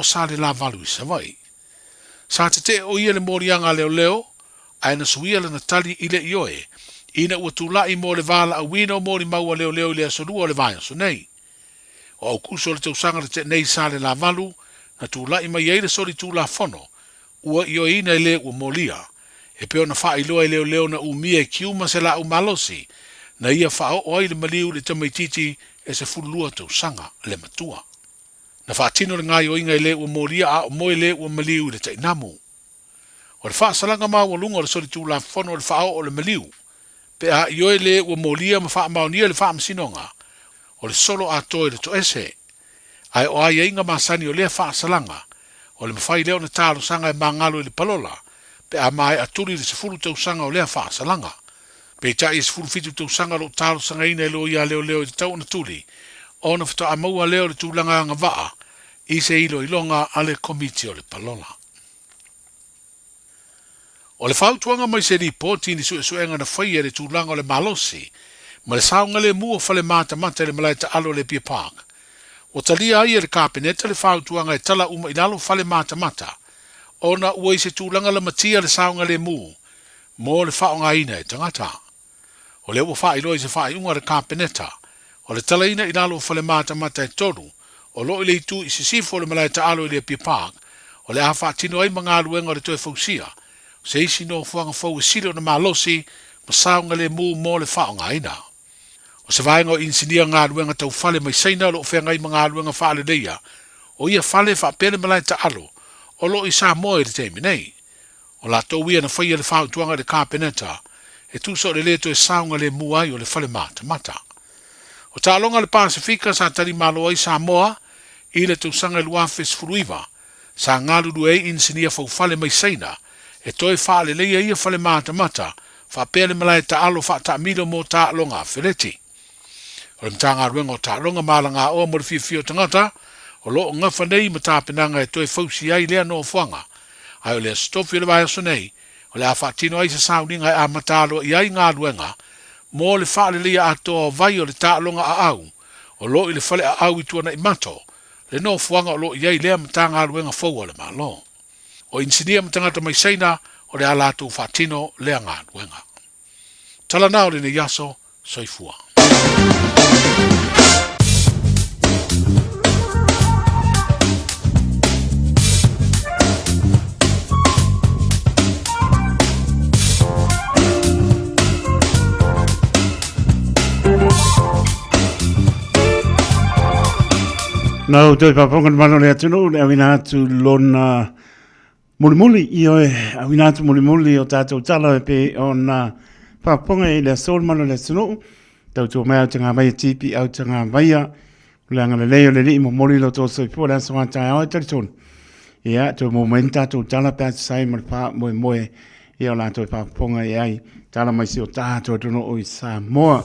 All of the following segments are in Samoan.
o Salelavalu i Savaii. Sa tetee o ia i le moliaga a leoleo, ae na suia lana tali i le ioe ina ua tulai mo le valaauina o molimau a leoleo i le Aso Lua o le vaiaso nei. O Aukuso o le tausaga na tea nei i Salelavalu na tulai mai ai le solitulafono ua ioeina e le ua molia, e pei ona faailoa e leoleo na umia e Kiuma se laau malosi na ia faaoo ai le maliu i le tamaitiiti e 12 tausaga le matua. Na faatino le gaoioiga e le ua molia a o moe le ua maliu i le tainamu. O le faasalaga maualuga o le solitulafono o le faaoo o le maliu, pe a ioe le ua molia ma faamaonia e le Faamasinoga, o le solo atoa i le toese. Ae o aiaiga masani o lea faasalaga, o le mafai lea ona talosaga e magalo i le palola, pe a maea tuli le 10 tausaga o lea faasalaga. Peitai e 17 tausaga o lo o talosagaina e loia a leoleo i le tau ona tuli, ona faatoa maua lea o le tulaga agavaa i se iloiloga a le Komiti o le Palola. O le fautuaga mai se lipoti i ni suesuega na faia i le tulaga o le malosi ma le saogalemu o fale matamata i le malae taalo o Lepia Park, ua talia ai e le Kapeneta le fautuaga e tala uma i lalo fale matamata ona ua i se tulaga lamatia le saogalemu mo le faaaogaina e tagata. O lea ua faailoa i se faaiuga a le Kapeneta, o le talaina i lalo o fale matamata e tolu o lo o i le itu i sisifo o le malae taalo i Lepia Park, o le a faatino ai ma galuega o le toe fausia o se isi nofoaga fou e sili ona malosi ma saogalemu mo le faaaogaina. O se vaega o inisinia galuega tau fale mai Saina o lo o feagai ma galuega faaleleia o ia fale faapea le malae taalo o lo o i Samoa i le taimi nei. O latou ia na faia le fautuaga i le Kapeneta e tusa o le lē toe saogalemu ai o le fale matamata. O taaloga a le Pasefika sa tali malo ai Samoa i le tausaga e 2019, sa galulue ai inisinia faufale mai Saina e toe faaleleia ia fale matamata faapea le malae taalo faataamilo mo taaloga afeleti. O le Matagaluega o Taaloga ma Alagaoa mo le Fiafia o Tagata o lo o gafa nei ma tapenaga e toe fausi ai lea nofoaga, ae o le Aso Tofi o le vaiaso nei o le a faatino ai se sauniga e amata aloaia ai galuega mo le faaleleia atoa o vai o le taaloga aau o lo o i le fale aau i Tuanaimato, le nofoaga o lo o i ai lea Matagaluega fou a le Malo. O inisinia ma tagata mai Saina o le a latou faatino lea galuega. Tala na o lenei aso, soifua. Nā o toi paponga mana o le atunuu le awina atu lona Mulimuli, ioe, auina atu mulimuli o tātou tala e pe ona whakaponga i le aso le mana o le atunuu, tautua mai au te ngā vaia tipi au te ngā vaia, o le anga lelei o le lii mo moli lo tō soifua le aso ngā taeao e talitonu. Ia, toe mō mai ni tātou tala pe atu sai ma le wha moe moe ia o lātou e whakaponga i ai, tala mai si o tātou atunuu i Samoa.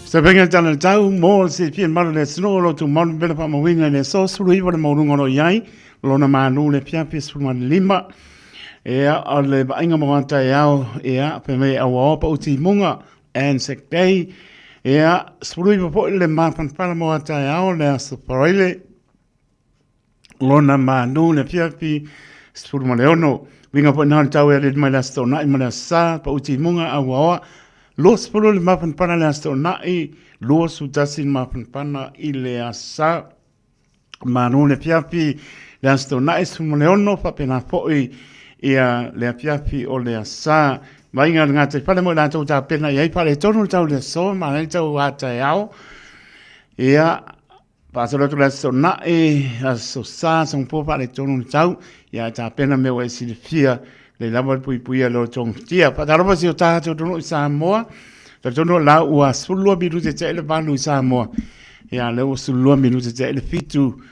Se venga tala le tau, mō se fia mana le atunuu o lo tū maunu pela whamawinga i le aso, sulu iwa le maulunga o lo iai, Lona mānu le afiafi 15, ea, o le vaaiga mo ngā taiao, ea, pe mei aua oa pa uti munga, Anzac Day, ea, 19 foi le māwhanawhana mo ngā taiao, le aso Paraire, lona mānu le afiafi 16, winga foi nā le tau e alele mai le aso tōna'i ma le aso sā, pa uti munga aua oa, 20 le māwhanawhana le aso tōna'i, 21 le māwhanawhana i le aso sā. Malo le afiafi le Aso Toonai 16 faapena foi ia le afiafi o le Asa. Vaaiga le gatai fale mo i latou tapena i ai faaletonu le tau le aso ma le tau a taeao. Ia faasolo atu le Aso Toonai, Aso Sa, Aso Gafua faaletonu le tau. Ia tapena mea ua e silafia le lava le puipuia le o togafitia. Faatalofa si o tatou atunuu i Samoa. Talitonu o la ua 12 minute tea i le 8 i Samoa. Ia, lea ua 12 minute tea i le 7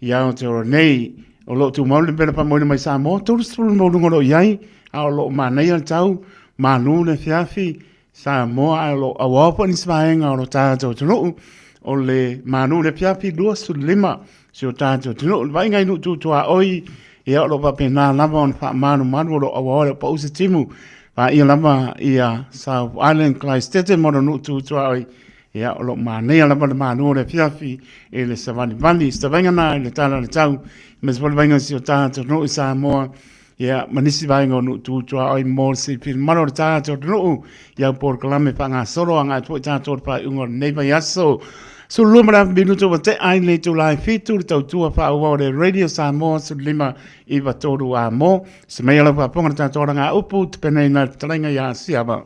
i Aotearoa nei. O lo o tumau le pela faamoeina mai Samoa, 30 le maualuga o lo o i ai, a o lo o manaia le tau, malu le afiafi, Samoa, ae o lo o auau foi nisi vaega o lo tatou atunuu, o le malu le afiafi 25 si o tatou atunuu. Le vaaiga i nuu tu tuaoi, ia o lo o faapena lava ona faamalumalu o lo o auau e le o pau se timu. Paia lava ia South Island, Clydesdale ma ona nuu tu tuaoi. Ia, o lo o manaia lava le malu o le afiafi i le savalivali i se vaega na i le tala o le tau, aemaise foi le vaega o si o tatou atunuu i Samoa, ia, ma nisi vaega o nuu tu tuaoi mo le silafia mamalu o le tatou atunuu i au polokalame faagasolo agai atu foi tatou i le faaiuga o lenei vaiaso. 12 ma le afa minutu ua tea ai le itula e 7 le tautua faaauau a le Radio Samoa 15 9 3 a mo. Se mai lau faafofoga le tatou alagaupu tapenaina e le fetalaiga ia Siava.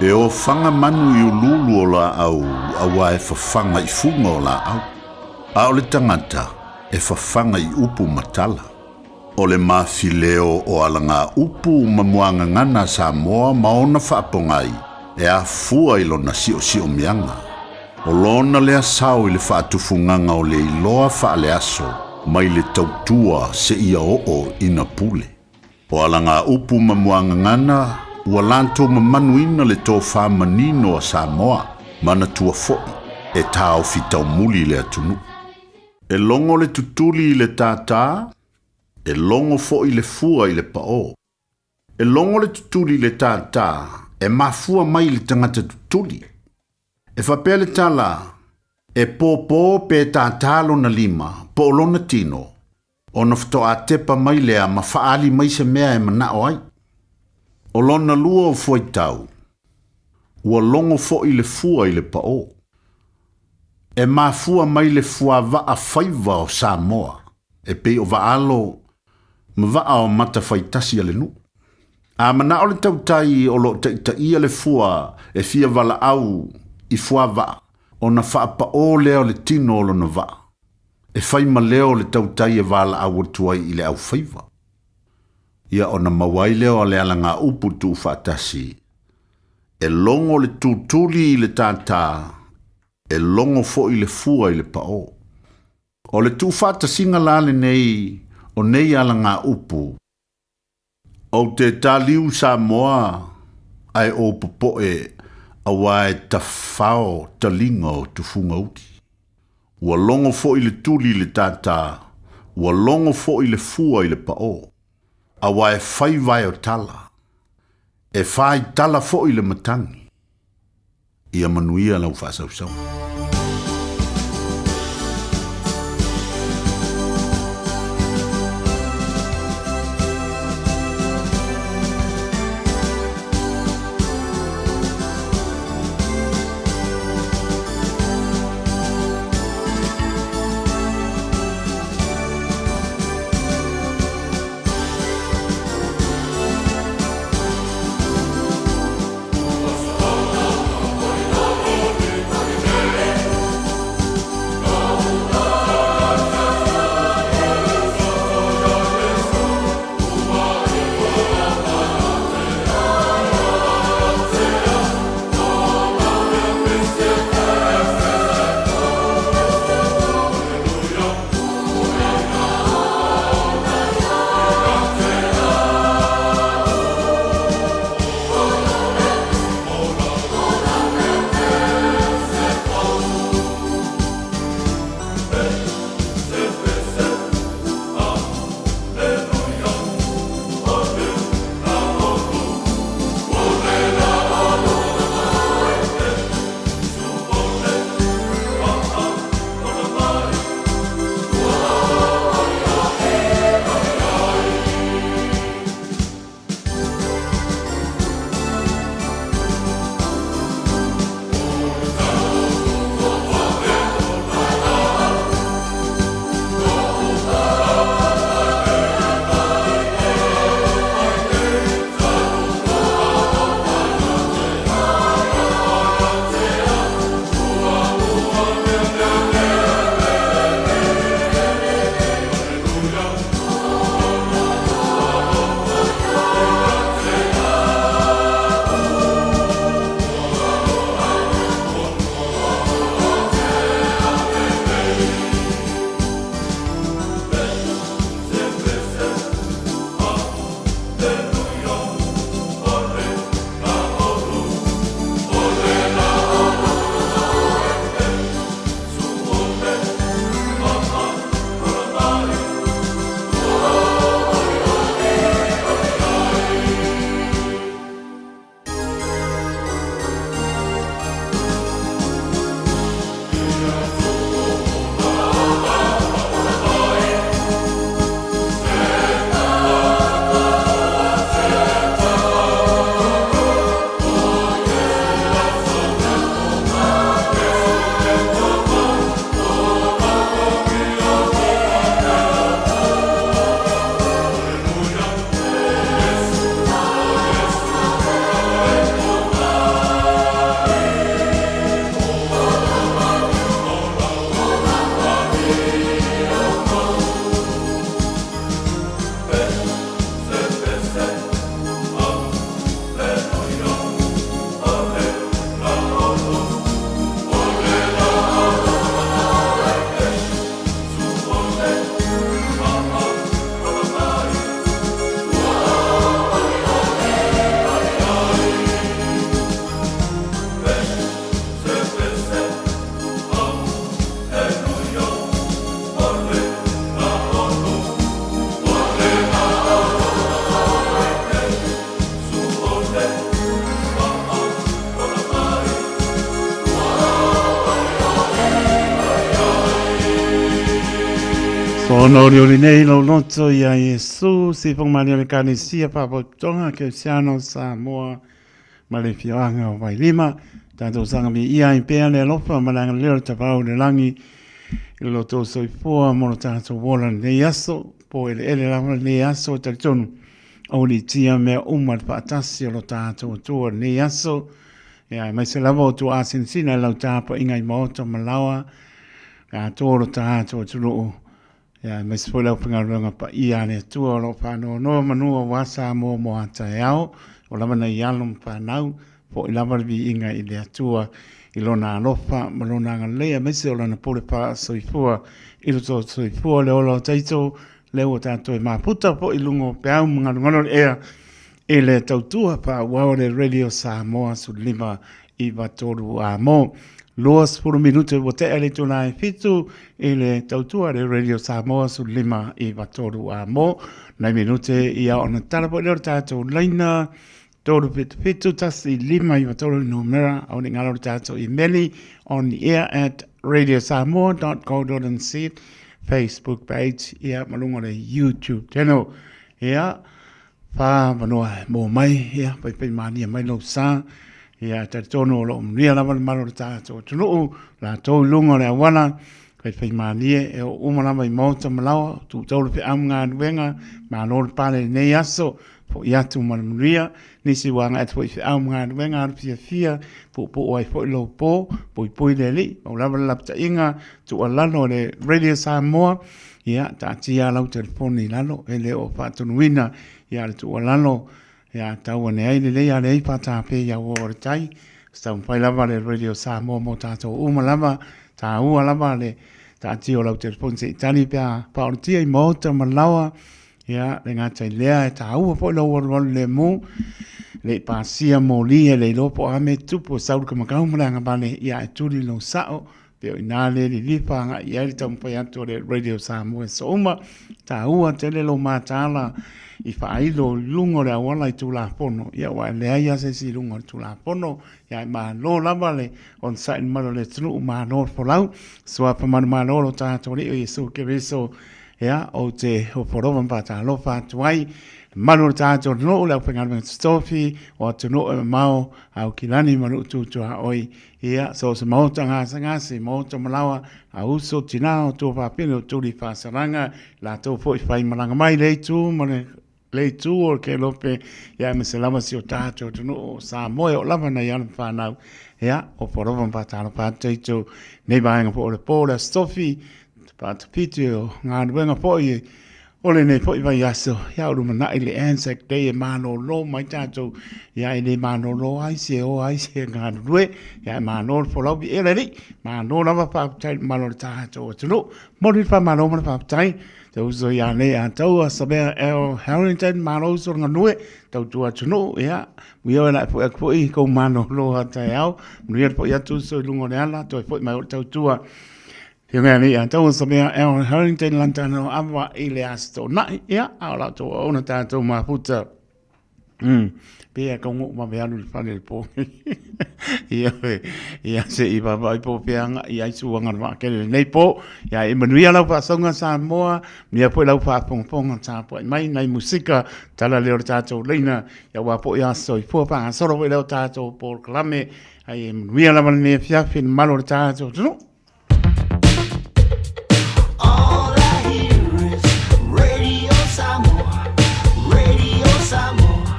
E ofaga manu i uluulu o laau auā e fafaga i fuga o laau, a o le tagata e fafaga i upu ma tala. O le mafileo o alagaupu ma muagagana a Samoa ma ona faapogai e afua i lona siosiomiaga. O lona lea sao i le faatufugaga o le iloa faaleaso mai le tautua seia oo ina pule. O alagaupu ma muagagana ua latou mamanuina le tofa manino a Samoa, manatua foi e taofi taumuli le atunuu. E logo le tutuli i le tātā, e logo foi le fua i le paō. E logo le tutuli i le tātā, e mafua mai i le tagata tutuli. E faapea le tala, e pōpō pe tātā lona lima, po o lona tino, ona faatoa tepa mai lea ma faaali mai se mea e manao ai. O lona lua o fuaitau, ua logo foi le fua i le paō. E mafua mai le fuavaa faiva o Samoa e pei o Vaalo ma vaa o matafaitasi a le nuu. A manao le tautai o lo o taitaia le fua e fia valaau i fuavaa ona faapaō lea o le tino o lona vaa e fai ma leo le tautai e valaau atu ai i le aufaiva. Ia ona maua ai lea o le alagaupu tuufaatasi E logo le tutuli i le tātā, e logo foi le fua i le paō. O le tuufaatasiga la lenei o nei alagaupu, Ou te taliu Samoa ae ou popoe auā e tafao taliga o tufuga uli. Ua logo foi le tuli i le tātā, ua logo foi le fua i le paō. Auā e fai vae o tala, e fai tala foi le matagi. Ia manuia lau faasausauga. Ona olioli nei lou loto iā Iesu, Sifoga Malia o le Ekalesia Faapotopotoga Kerisiano o Samoa ma le Afioaga o Vailima. Tatou saga viia ai pea le alofa ma le agalelei o le Tapaau i le Lagi i lo tou soifua mo lo tatou ola i lenei aso, po eleele lava lenei aso e talitonu aualiitia mea uma le faatasi o lo tatou Atua i lenei aso. Ia, aemaise lava o tua asinasina i lau tapuaiga i maota ma laoa, le atoa o lo tatou atunuu, ia, aemaise foi le aufaigaluega paia a le Atua o lo o faanoanoa manu aua Samoa mo a taeao, o lava nai alo ma fanau, foi lava le viiga i le Atua i lona alofa ma lona agalelei, aemaise o lana pule faasoifua i lo outou soifua le ola o taito, lea ua tatou mafuta foi i luga o peau ma galugalu o le ea i le tautua faaauau a le Radio Samoa 15 93 a mo. 20 minute ua tea le itula e 7 i le tautua a le Radio Samoa 15 93 a mo. Nai minute ia ona tala foi lea o le tatou laina 377 1 5 9 3 numera au ni ngalo le tatou imeli on the air at radiosamoa.co.nz Facebook page ia ma luga o le YouTube channel. Ia, wha manoa mō mai, ia, pai mānia mai lou sa, ia, talitonu o loo manuia lava le malo o le tatou atunuu, latou i luga o le auala, pai mānie e o uma lava i maota ma laoa, tūtau le feau ma galuega, malo le pale i lenei aso, fo'i atu ma le manuia, nisi ua agai atu foi i feau ma galuega alu fiafia, puupuu ai foi lou po, puipui le Alii, mau lava le lapataiga, tuualalo a le Radio Samoa, ia, taatia lau telefoni i lalo, e le o faatonuina ia le tuualalo, ia, tau ane ai lelei a leai faatape i au o le tai, se taumafai lava le Radio Samoa mo tatou uma lava, taua lava le taatia o lau telefoni se i tali pe a faaolatia i maota ma laoa, Ia, le gata i lea, e tāua foi lou alualu lemu, le i pasia moli e le iloa po o a mea e tupu, e sau le kamakau ma le agavale, ia e tuli lou sao, pei o i ina le lilifa agai i ai le taumafai atu o le Radio Samoa i aso uma. Tāua tele lou mataala i faailo i luga o le auala i Tulafono, ia aua e leai lava se isi i luga o le Tulafono, ia e malo lava le onosai i le mamalu o le atunuu, malo le folau, suafa manumalo lo tatou Alii o Iesu Keriso. Ia, ou te ofo alofa ma faatalofa atu ai, le malu o le tatou atunuu, le aufaigaluega totofi o atunuu e mamao, Aukilani ma luu tutuaoi, ia, so o se maota gasegase, maota malaoa, a uso, tina, o tuafafine, o tuli faasalaga, latou foi fai malaga mai le itu ma le le itu o le Kelope, ia aemaise lava si o tatou atunuu o Samoa e oo lava nai alo ma fanau, ia, ofo alofa ma faatalofa atu tatou nei vaega foi o le po o le Aso Tofi, faatapiti o galuega foi o lenei foi vaiaso, ia o lumanai le Anzac Day e malolo mai tatou, ia e le malolo ai se o ai se galulue, ia e malo le folau viia le Alii, malo lava faafetai i le mamalu o le tatou atunuu. Momoli le faamalo ma le faafetai. Te uso ia nei a taua Samea L. Harrington, malo uso le galue, tautua atunuu, ia, muia oe la e foi atu foi kou malolo a taeao, manuia le foi atu uso i luga o le ala, toe foi mai o le tautua. Fioga nei a taua Samea L. Harrington lantana o ava i le aso toonai, ia, a o la outou auauna tatou mafuta. Pei e tau nuu vave alu i le fale i le po. Ia, ia se i vaavaai po o fea agai i ai suaga o le vaatele i lenei po. Ia e manuia lau faasauga Samoa, manuia foi lau faafogafoga tapuai mai nai musika, tala lea o le tatou laina, ia aua foi aso soifua faagasolo foi lea o tatou polokalame. Ai e manuia lava lenei afiafi i le mamalu o le tatou atunuu. All I hear is Radio Samoa, Radio Samoa,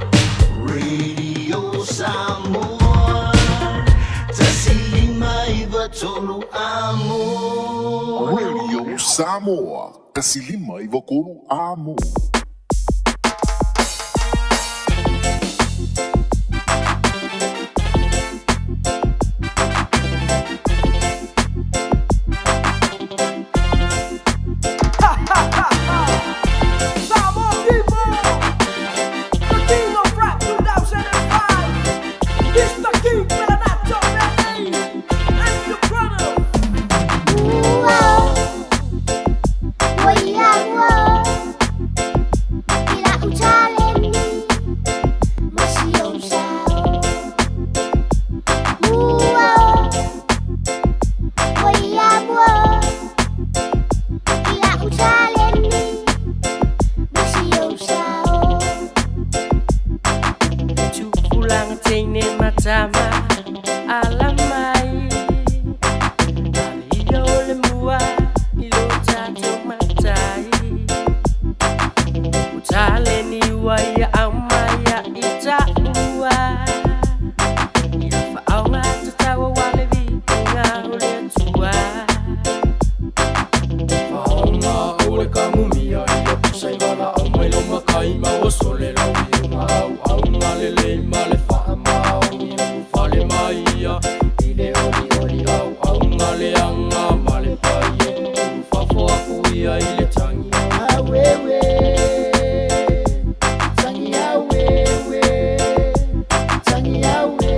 Radio Samoa. 159 amo. Radio Samoa, 159 amo. Samoa people, the king of rap 2005. It's the king Pelanatto, baby, and the brother. ia aumai ia i taua Ia whaonga te taua wa le viiga o le Atua. Faonga o le kamumia ia pusai vala au mai lo makai ma o sole lau iunga au aunga lelei ma le faamaoni ulu fale mai ia i le oli oli au aunga leaga ma le paie ulu fafo aku ia i le tangi Awewe, tangi awewe, tangi awe.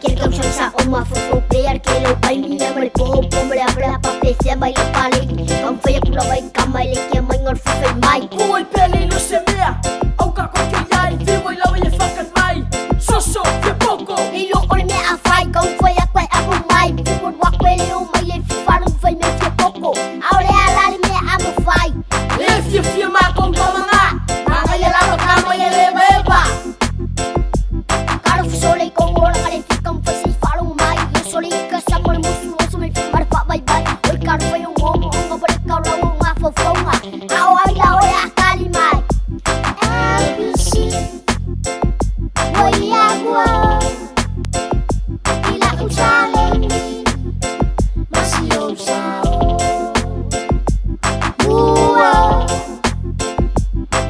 Ke kau sa sa o ma fo fo pe ar ke lo pai mi ma le po po ma le apra pa pe se mai lo pa le kam fe ku la vai kam mai le ke mai ngor fo fe mai. Ua i pele i lo se mea, au ka koke iai, fiu i lau i e whakat mai, soso, fia poko. Hei lo o le mea a fai, kau fai a koe a mo mai, fi mo wa koe le o mai le fi faru fai me fia poko, ao le ala le mea a mo fai. E fia fia mākou tamanga, manga ia lava ka mai e le wepa. Karo fi sole ko ora ka le fi kam fai si faru mai, yo sole i ka sa mo le musu o so me fi mar fa bai bai, o karo fai o mo o nga bare ka ra o nga fo fo nga, ao ai la o a kali mai. A B C, oi agua, ila u challenge, masi o sao. Ua,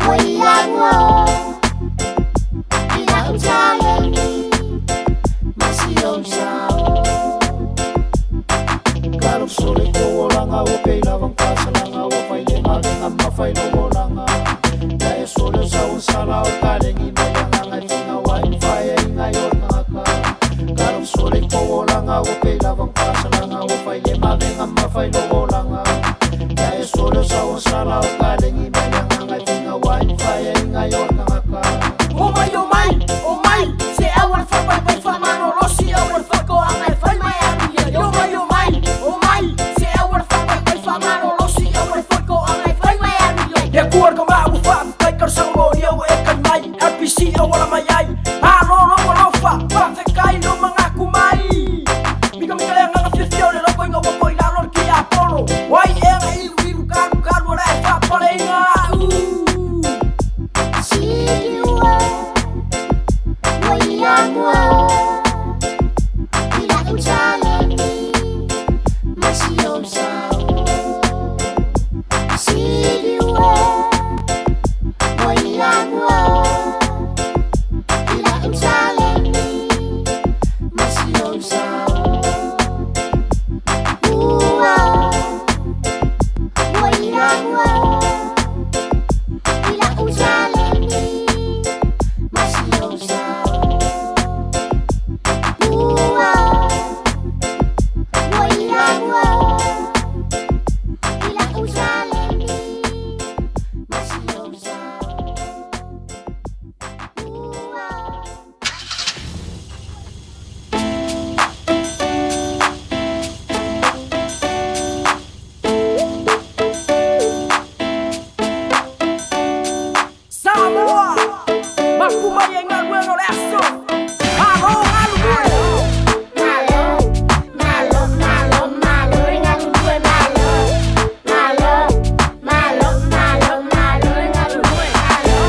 oi agua, ila u challenge, masi o sao. Karo sole ko olanga o peila vang pasalanga o faile mavenga mafailo olanga. Ya e sole sa o sala o kalengi mai anga ngai finga wai faia inga i olanga ka. Karo sole ko olanga o peila vang pasalanga o faile mavenga mafailo olanga. Ya e sole sa o sala o kalengi mai anga ngai finga wai faia inga i olanga ka. O mai, o mai, o mai, se au ar whapai pai whamarorosi au ar whakoanga e whai mai aru ia. O mai, o mai, o mai, se au ar whapai pai whamarorosi au ar whakoanga e whai mai aru ia. E kuar ka maa ufa, kai kar sang mo ia e kai mai, RPC au ala mai ai. Malo lo alofa, whawhekai lo mangaku mai. Mika mika le anganga fia fia o le loko inga wako i lalo ki a polo. Wai e anga iru iru karu karu ara e whapale inga u. Siliua, oi agua, ila u challenge, masi o sao. Siliua, oi agua, ila u challenge, masi o sao. Ua, oi agua, ila u challenge, masi o sao. Ua, oi agua, ila u challenge, masi o sao. Ua. Samoa, mapu mai e galuega o le aso. Malo galulue. Malo, malo, malo, malo, galulue, malo, malo, malo, malo, malo, galulue, malo,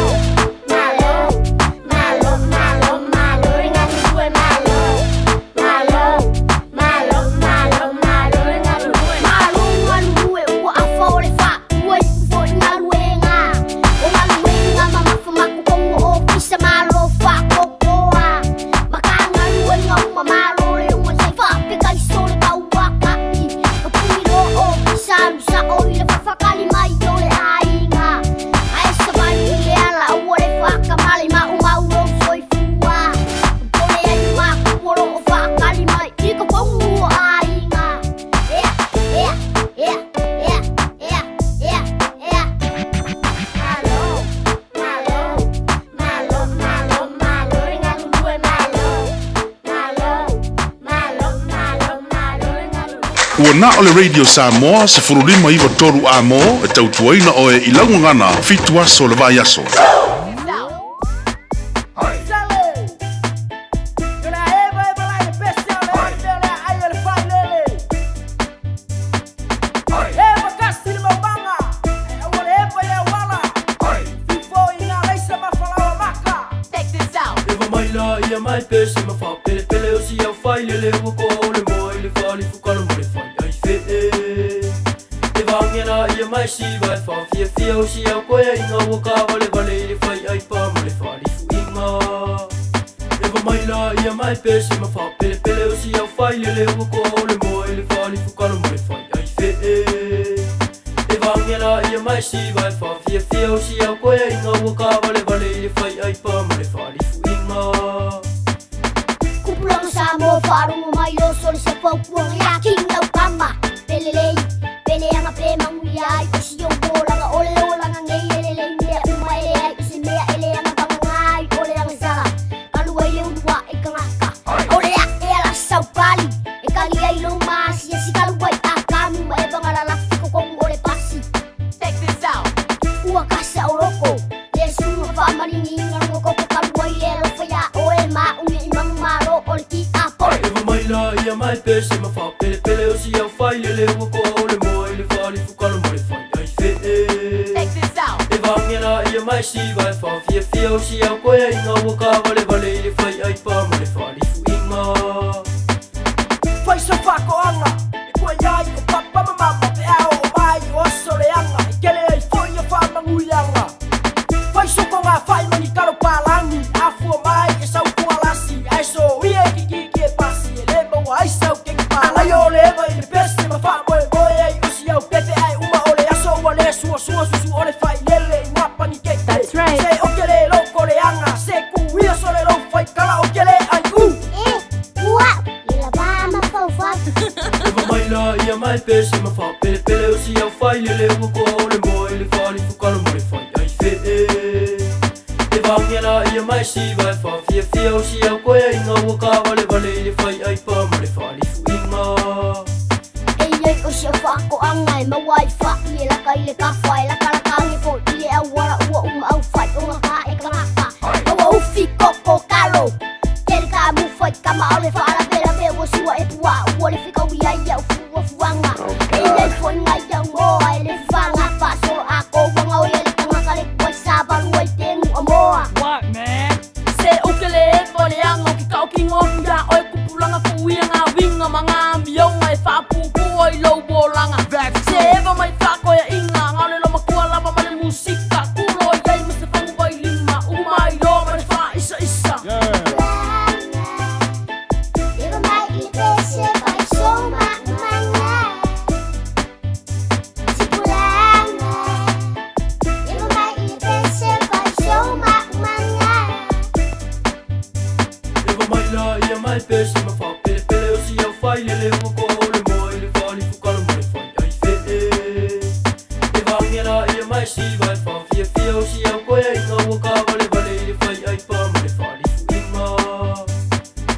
malo, malo, malo, malo, galulue, malo, malo, malo, malo, malo, galulue. Malo galulue, ua afa o le fa, ua iu foi galuega. O galuega ma mafa makukongo ofisa malo faakokoa. Makagaluega uma malo le uma sai faapeka i sole tauaka'i. Ka puni loa ofisa alu sa'o i le fafakali mai o le aiga. Ae savali i le ala ua le faakamale maumau lou soifua. Pole ai maku o loo faakali mai i ka fogu o aiga. Ea, ea, ea, ea, ea, ea, ea. Malo, malo, malo, malo, malo, galulue, malo, malo, malo, malo, malo, galulue. Ua na o le Radio Samoa 1593 amo e tautuaina oe i laugagana 7 aso o le vaiaso. Sale! Yona eva eva lai le pese o le mea le ai o le whailele. Eva kasi le ua koa o le moa i le falifu kalo ma le fai ai fee. E vagela ia mai siva e whaafiafia o si au koe inga ua ka vale vale i le fai ai pa ma le falifuiga. E va mai la ia mai pese ma whaapelepele o si au whai lele ua koa o le moa i le falifu kalo ma le fai ai fee. E vagela ia mai siva e whaafiafia o si au koe inga ua ka vale vale i le fai ai pa ma le falifuiga. Kupulanga sa mo wharongo mai lo sole se faupuanga ia king lau kama. Pele lei, pele anga pe manguia ai o si o bolanga ole olanga ngei ele lei mea uma ele ai o se mea ele anga panganga ai ole anga sala. Kalu ai le ulua e kangaka. Ole a e ala saupali. E kali ai lo maasi e si kalu ai a kamu ma e bangala la fiko kongu ole pasi. Check this out. Ua kasa o loko. Le sunga whaamaringi inga runga koko kalu ai le alofa ia oe ma unge i mangu malo o le ki a pole. E va mai la ia mai pese ma whaapelepele o si au whai lele ua koa o le moa i le falifu kalo ma le fai ai fee. Check this out. E vagela ia mai siva e whaafiafia o si au koe inga ua ka vale vale i le fai ai pa ma le falifuiga. Fai so whakoanga, e kua iai o papa ma mama, pe ao o mai o aso le anga, e kele ai foi o whamanguianga. Fai so ko ngā whai mani kalo pālangi, afua mai e sau kua lasi, ai so ia e kiki ki e pasi, e le maua ai sau ke ki pālai o le eva i le pese ma wha moe moe ai usi au pepe ai uma o le aso ua le sua sua susu o le whai lele i ngā pangi keke. That's right. Se o kele loko le anga, se ku ia so le rau whai kala o kele ai u. E, ua, le la ba ma fau fau. E va mai la ia mai pese ma whaapelepele o si au whai lele ua koa o le moa i le falifu kalo ma le fai ai fee. E vagela ia mai siva e whaafiafia o si au koe inga ua ka vale vale i le fai ai pa ma le falifuiga. E iai o si au whaakoanga e maua ai wha i e laka i le kawha e laka laka ange fo i le au wala ua uma au whai o ngā ka e kangaka. Aua ufi koko kalo. Kere ka mu whai kama o le whaara pera pe ua sua e pua ua le whika ui ai au fua fuanga. E iai fo ngai au moa e le whanga wha solo a ko wanga o ia le kangaka le kuai sa valu ai te ngu a moa. What, man? Se o ke le ewa le anga o ke kau ki ngohu ia oe kupulanga fuia ngā winga ma ngā mionga e whaapupu ai lau bolanga. That's Se ewa mai whaakoia inga, ngā le loma kua lava ma le musika. Kulo i ai ma se whangu vai lima, umu mai lo ma le wha isa isa. Ewa mai i le pese whai so ma manga. Tipulanga. Ewa mai i le pese whai so ma manga. E va mai la ia mai pese ma whaapelepele o si au whai lele ua koa o le moa i le falifu kalo ma le fai ai fee. E vagela ia mai siva e whaafiafia o si au koe inga ua ka vale vale i le fai ai pa ma le falifuiga.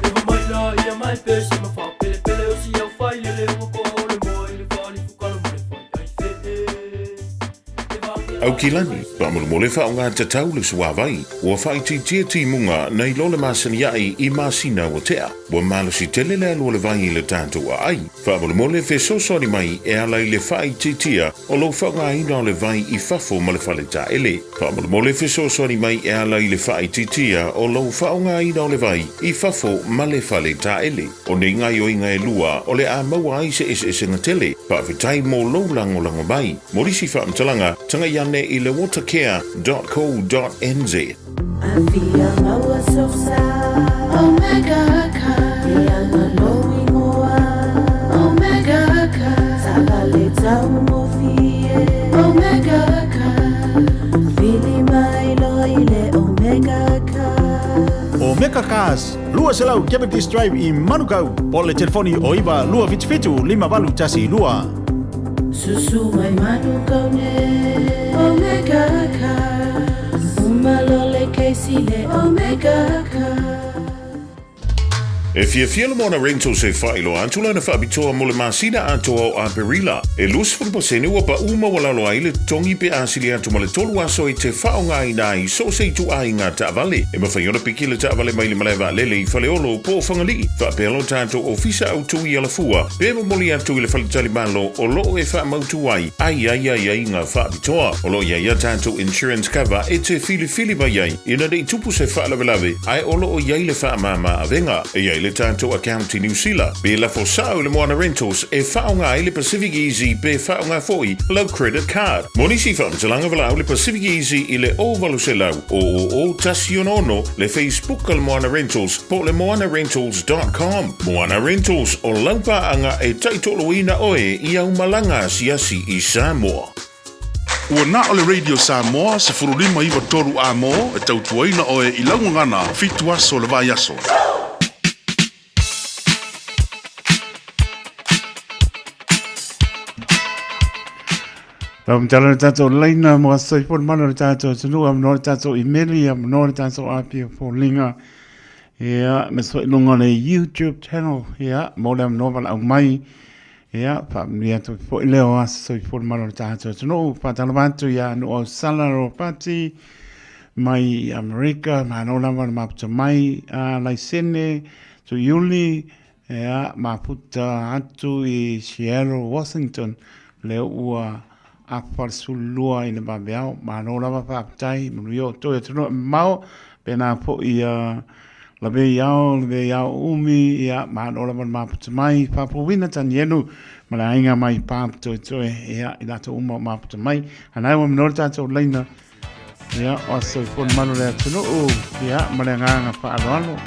E va mai la ia mai pese ma whaapelepele o si au whai lele ua koa o le moa i le falifu kalo ma le fai ai fee. E vagela Au kilani, faamolemole faaaogā tatau le suāvai, ua faaitiitia timuga nai lo le masani aʻi i masina ua tea. Ua malosi tele le alu o le vai i le tatou aai. Faamolemole fesoasoani mai e ala i le faaitiitia o lou faaaogāina o le vai i fafo ma le faletaele. Faamolemole fesoasoani mai e ala i le faaitiitia o lou faaaogāina o le vai i fafo ma le faletaele. O nei gaoioiga e lua o le a maua ai se eseesega tele. Faafetai mo lou lagolago mai. Mo nisi faamatalaga, tagai ane i le watercare.co.nz. Afia maua sosa Omega ka Ianga loi moa Omega ka Sala le tau mo fie Omega ka Fili mai loi le Omega ka Omega Cars, 200 Cavendish Drive i Manukau. Po le telefoni o 9 277 5812. Susu mai Manukau ne Omega Cars Umalo le Casey le Omega Cars. E fiafia le Moana Rentals e faailoa atu lana faapitoa mo le masina atoa o Aperila. E 20% ua paʻu maualalo ai le totogi pe a sili atu ma le 3 aso e te faaaogāina ai so o se ituaiga taavale. E mafai ona piki le taavale mai le malae vaalele i Faleolo po o Fagalii, faapea lo tatou ofisa autū i Alafua, pe momoli atu i le faletalimalo o loo e faamautu ai ai ai ai ai ngā faapitoa. O loo i ai a tatou insurance cover e te filifili mai ai ina nei tupu se faalavelave ae o loo i ai le faamāmā avega. E i ai le tatou account i Niu Sila, pe lafo sao i le Moana Rentals e faaaoga ai le Pacific Easy pe faaaoga foi lau credit card. Mo nisi faamatalaga valaau le Pacific Easy i le 0800 000 166, le Facebook a le Moana Rentals po o le moanarentals.com. Moana Rentals, o lau paaga e taitoloina oe i au malaga asiasi i Samoa. Ua na o le Radio Samoa 15 93 A-mo e tautuaina oe i lau gagana fitu aso o le vaiaso. Lau matala le tātou laina mo aso i pona mana le tātou atunuu, a manoa le tātou imeli, a manoa le tātou api o foliga. Ia, me so i lunga le YouTube channel, ia, mo le amanoa wala au mai. Ia, whaamanuia atu foi lea o aso i pona mana le tātou atunuu. Whātalawa atu ia no au sala ro pati mai i Amerika, māno lava le maputa mai, a laisene, tu iuli, Ea, maputa atu i Seattle, Washington, lea ua afa le 12 i le vaveao. Malo lava faafetai, manuia outou i atunuu e mamao, pēnā foi ia lavei ao, lavei ao umi, ia, malo lava le maputa mai, faafouina Tanielu ma le aiga mai Papatoetoe, ia, i latou uma o maputa mai. A na ua manoa le tatou laina, ia, o aso i malu le atunuu, ia, ma le agaga faaaloalo.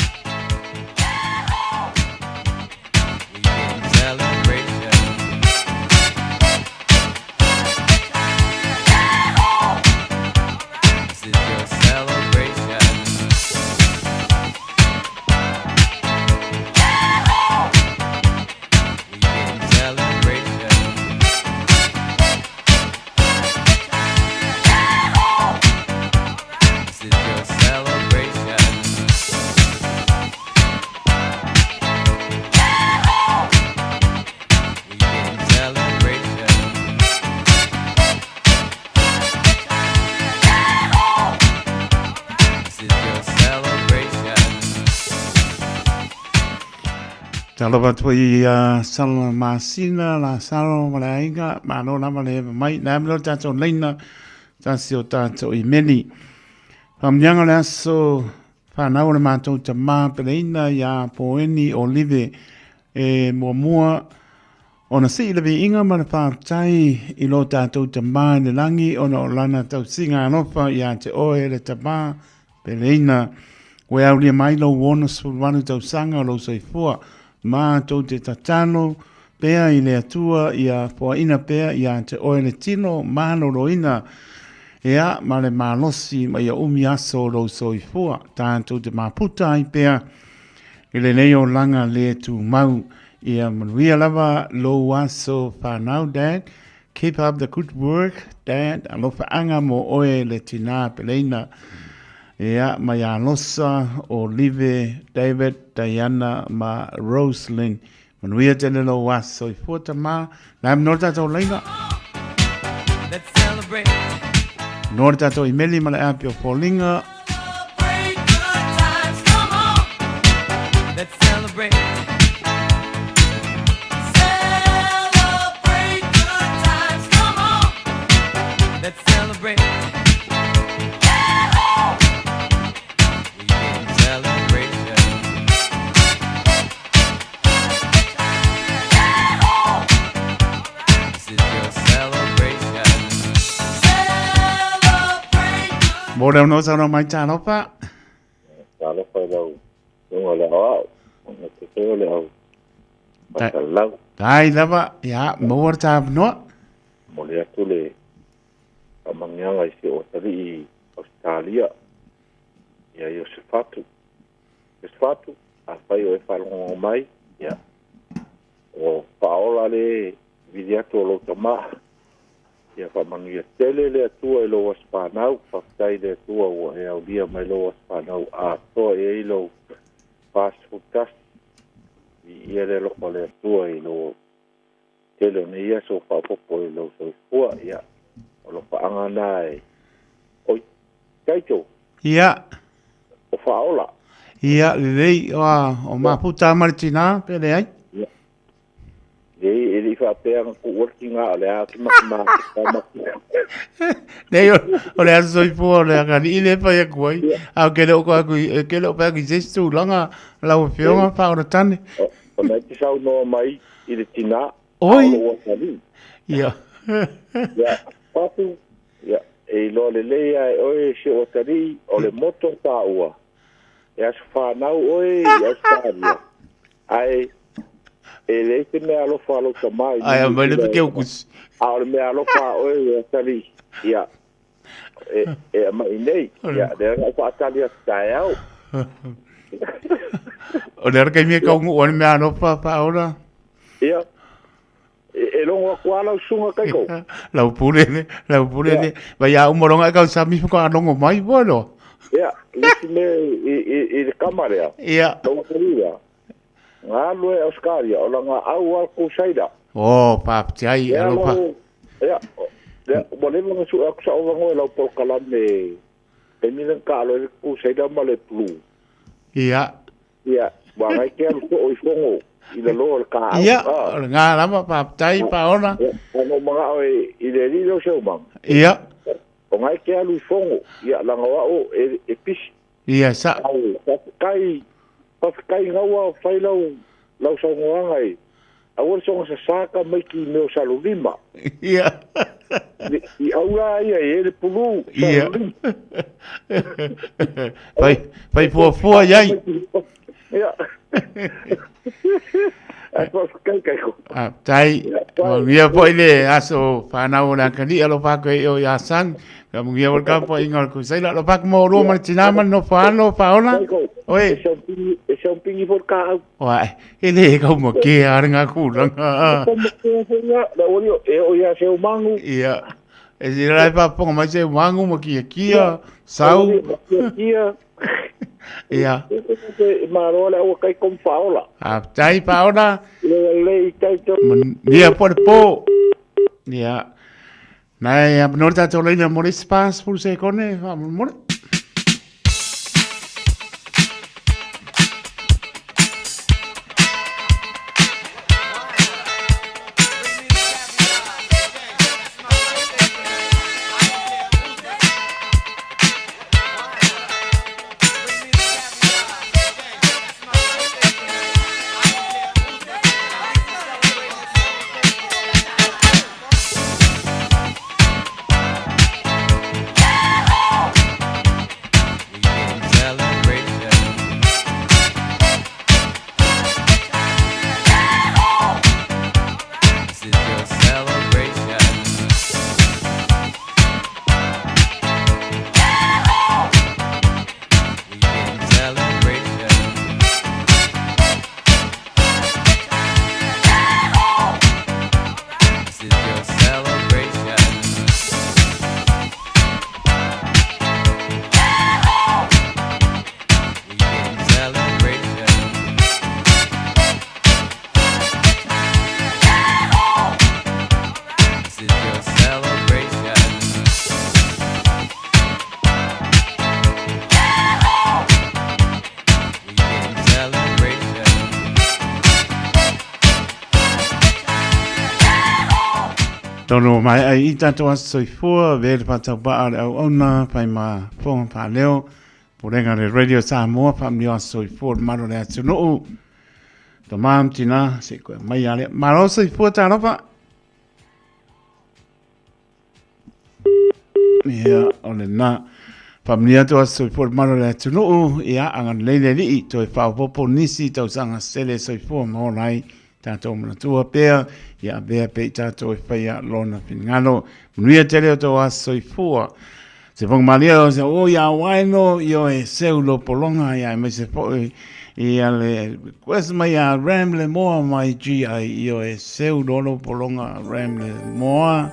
Talofa atu i a Sala Masina, Lasaro ma le aiga, malo lava le eva mai. Le amilo le tātou leina, tasi o tātou i meli. Whamunianga le aso, whanau o le mātou tamā peleina i a Poeni Olive e muamua ona sii le viiga ma le faafetai i lo tātou tamā i le langi ona o lana tausiga alofa ia te oe le tamā Peleina, Ua aulia mai lou 68 tausaga o lou soifua, matou te tatalo pea i le Atua ia foaina pea ia te oe le tino maloloina, ea, ma le malosi ma ia umi aso o lou soifua, tatou te maputa ai pea i lenei olaga le tumau. Ia manuia lava lou aso whanau, Dad. Keep up the good work, Dad. Alofaaga mo oe le tinā peleina. Ea, mai Alosa, Olive, David, Diana ma Roslyn. Manuia tele lou aso i fua tamā. Nā no le tātou leina. Let's celebrate. No le tātou imeli ma le api o Paulinga. Let's celebrate. Celebrate good times, come on. Let's celebrate. We can celebration. This is your celebration. Mo reo no saunoa mai tālofa. Talofa i lau Lunga o le aoao, ona te te o le au whakalau. Tai lava, ia, maua le tāmanoa. Mole atu le whamangianga i si o tali i Australia, ia Iosefatu. Iosefatu, a whai o e whalongo mai, ia, o whaola le vili atu o lou tama. Ia faamanuia tele le Atua i lou aso fanau, faafetai le Atua ua e aulia mai lou aso fanau atoa e ai lou 41. Viia le alofa o le Atua i lou tele o nei aso ua faaopoopo i lou soifua. Ia, o lofaaga na e oi Taito. Ia. O faaola. Ia, lelei, o, o mafuta ma le tinā, pe leai. Ia. Leai, e le i faapea na tuua le tiga o le a te makemaketa ma Leai, o le aso soifua o le agalii lea e fai atu ai. A ou te le o toe atu i, te le o fai atu i se isi tulaga lau Afioga Faaolatane. O lena e te saunoa mai i le tina, a o lou atalii. Ia. Ia, Patu, ia, e iloa lelei lava e oe si ou atalii, o le moto taua, e aso fanau oe i Ausetalia, ae e leai se mea alofa a lou tama i Ae aumai le peke kusi. A o le mea alofa a oe e atalii, ia, e, e aumai iinei. Ia, lea na ou faatali atu taeao. O le ala taimi e taunuu ai le mea alofa faaola. Ia, E logo atu lava lau susuga Kaiko. Lau pule le, lau pule le. Vai a uma loga e kau sami fuka longo mai po lo. Ia, le isi mea i le kama lea. Ia. Lau atalii lea. Na alu ai Australia, o lana au lava le Crusader. Oh, faafetai, alofa. Ia, ia, ua leva ona sue atu sa'u avanoa i lau polokalame taimi lea na taalo ai le Crusader ma le Blue. Ia. Ia, ua agai te alu soo i Fogo i lalo o le kaau. Ia, o lena lava, faafetai Paola. Ia, ona ou manao i le alii lea o Seumaga. Ia. O na e te alu i Fogo, ia, leaga o au e pisi. Ia, sa. Ai, faafetai, faafetai gaua fai lau, lau saunoaga i, aua le soona sasa tamaiti i mea o Salelima. Ia. I aula ia e le pulu. Ia. Fai, fai fuafua i ai. Ia. Ai faafetai Kaiko. Faafetai. Manuia foi le aso fanau o le atalii alofa atu ai o ia Sang. Ka manuia foi le tapuaiga o le Kusaila. Alofa atu mo oulua ma le tina ma le nofo alo Paola. Oi. E siaupini foi le kaau. Oa, e le kau makea a le ngā kūlanga. Kau makea foi ia, le ori e o ia Seumanu. Ia. E si rai paponga mai Seumanu ma kia kia, sau. Kia kia. Ia. E maro le aua kai kom whaola. A tai paola. Le le i tai tō. Ia po le po. Ia. Nai a nori tātou leina mo le spas pulu se kone, wha mo. Tonu mai ai i tātou aso soifua, ve le whātau ba'a le auauna, whai mā ponga whaaleo, Pulega le Radio Samoa, whaamni aso soifua le malo le atunuu, tō māam tina, se koe mai a lea. Malo soifua tālofa. Ia, o le nā. Whaamni atu aso soifua le malo le atunuu, ia, anga lei le lii, toe whaopopo nisi tausaga sele soifua ma ola ai tātou manatua pea, ia avea pea i tātou e whaia lona finagalo. Manuia tele o tō aso soifua. Se fonga malia o se o ia waino i o e seu lo polonga ia e mai se fo'i i a le request mai a Ramle Moa mai GI i o e seu lo lo polonga Ramle Moa.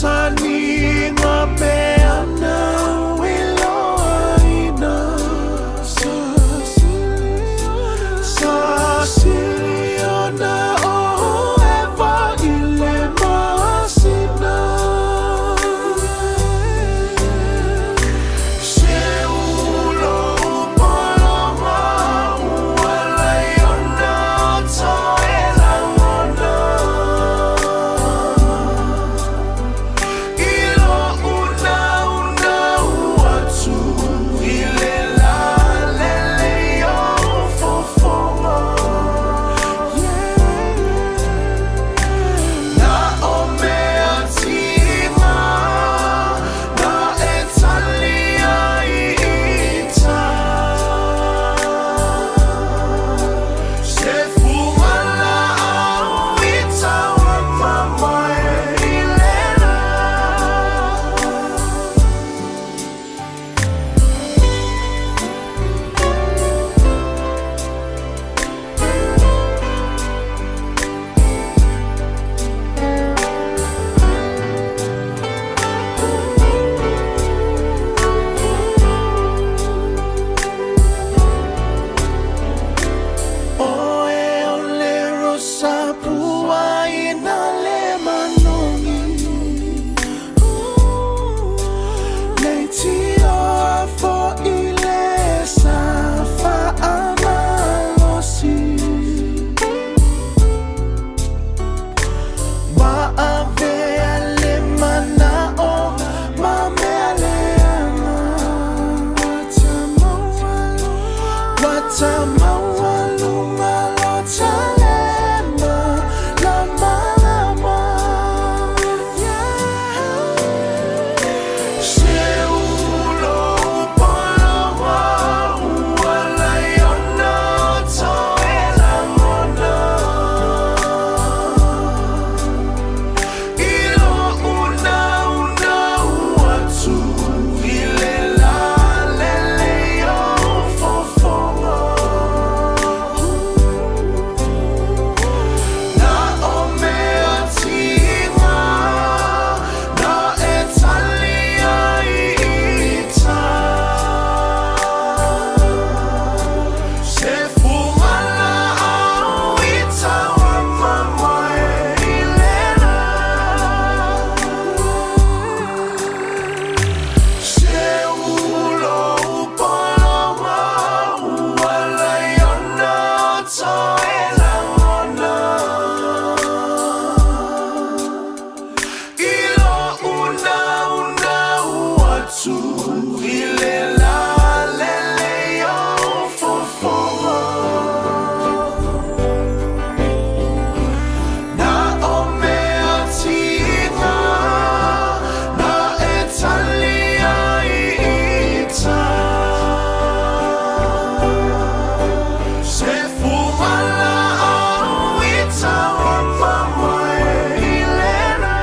taniga mea nau iloaina. Sa sili ona o Eva i le masina. Se ulo upologa ua lai ona toe lagona. I lo'u naunau atu i le lalelei o fofoga. Na o mea tiga na e tali ai i uta. Se fugalaau i tauamamae i le la. Oe o le rosa pua ina le manogi. Leitioa fo'i le sa faamalosi. Ma avea le mana'o ma mea leaga. Ua tamaualuga lo talema lamalama. Se ulo upologa ua lai ona toe lagona. I lo'u naunau atu i le lalelei o fofoga. Na o mea tiga na e tali ai i uta. Se fugalaau i tauamamae i le la. Se ulo upologa ua lai ona toe lagona. I lo'u naunau atu i le lalelei o fofoga. Na o mea tiga na e tali ai i uta. Se fugalaau i tauamamae i le la.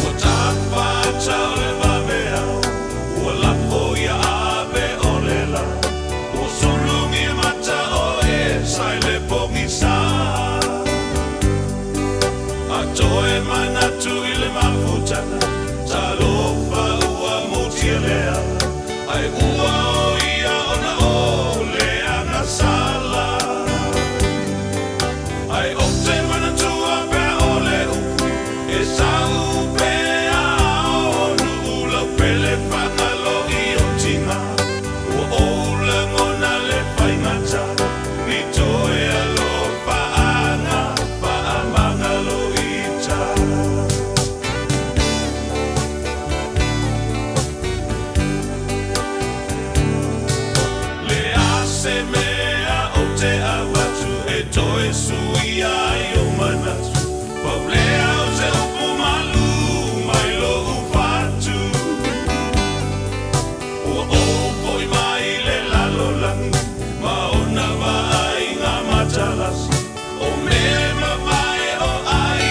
Ua tafatau le vaveao, ua lafo ia ave o le la, ua sulugia mata o e sa i le pogisa. A toe manatu i le mafutaga, talofa ua mutia lea, ai ua o ia ona o le agasala. Ai ou te manatua pea o le upu, e sau pea o nuu lau pele Fagaloi o tiga, ua ou lagona le faigata, ni toe alofa. toe suia ai ou manatu. Pau lea o se upu malu mai lo'u fatu. Ua ou foi mai le lalolagi ma ona vaaiga matalasi. O mea e mavae o ai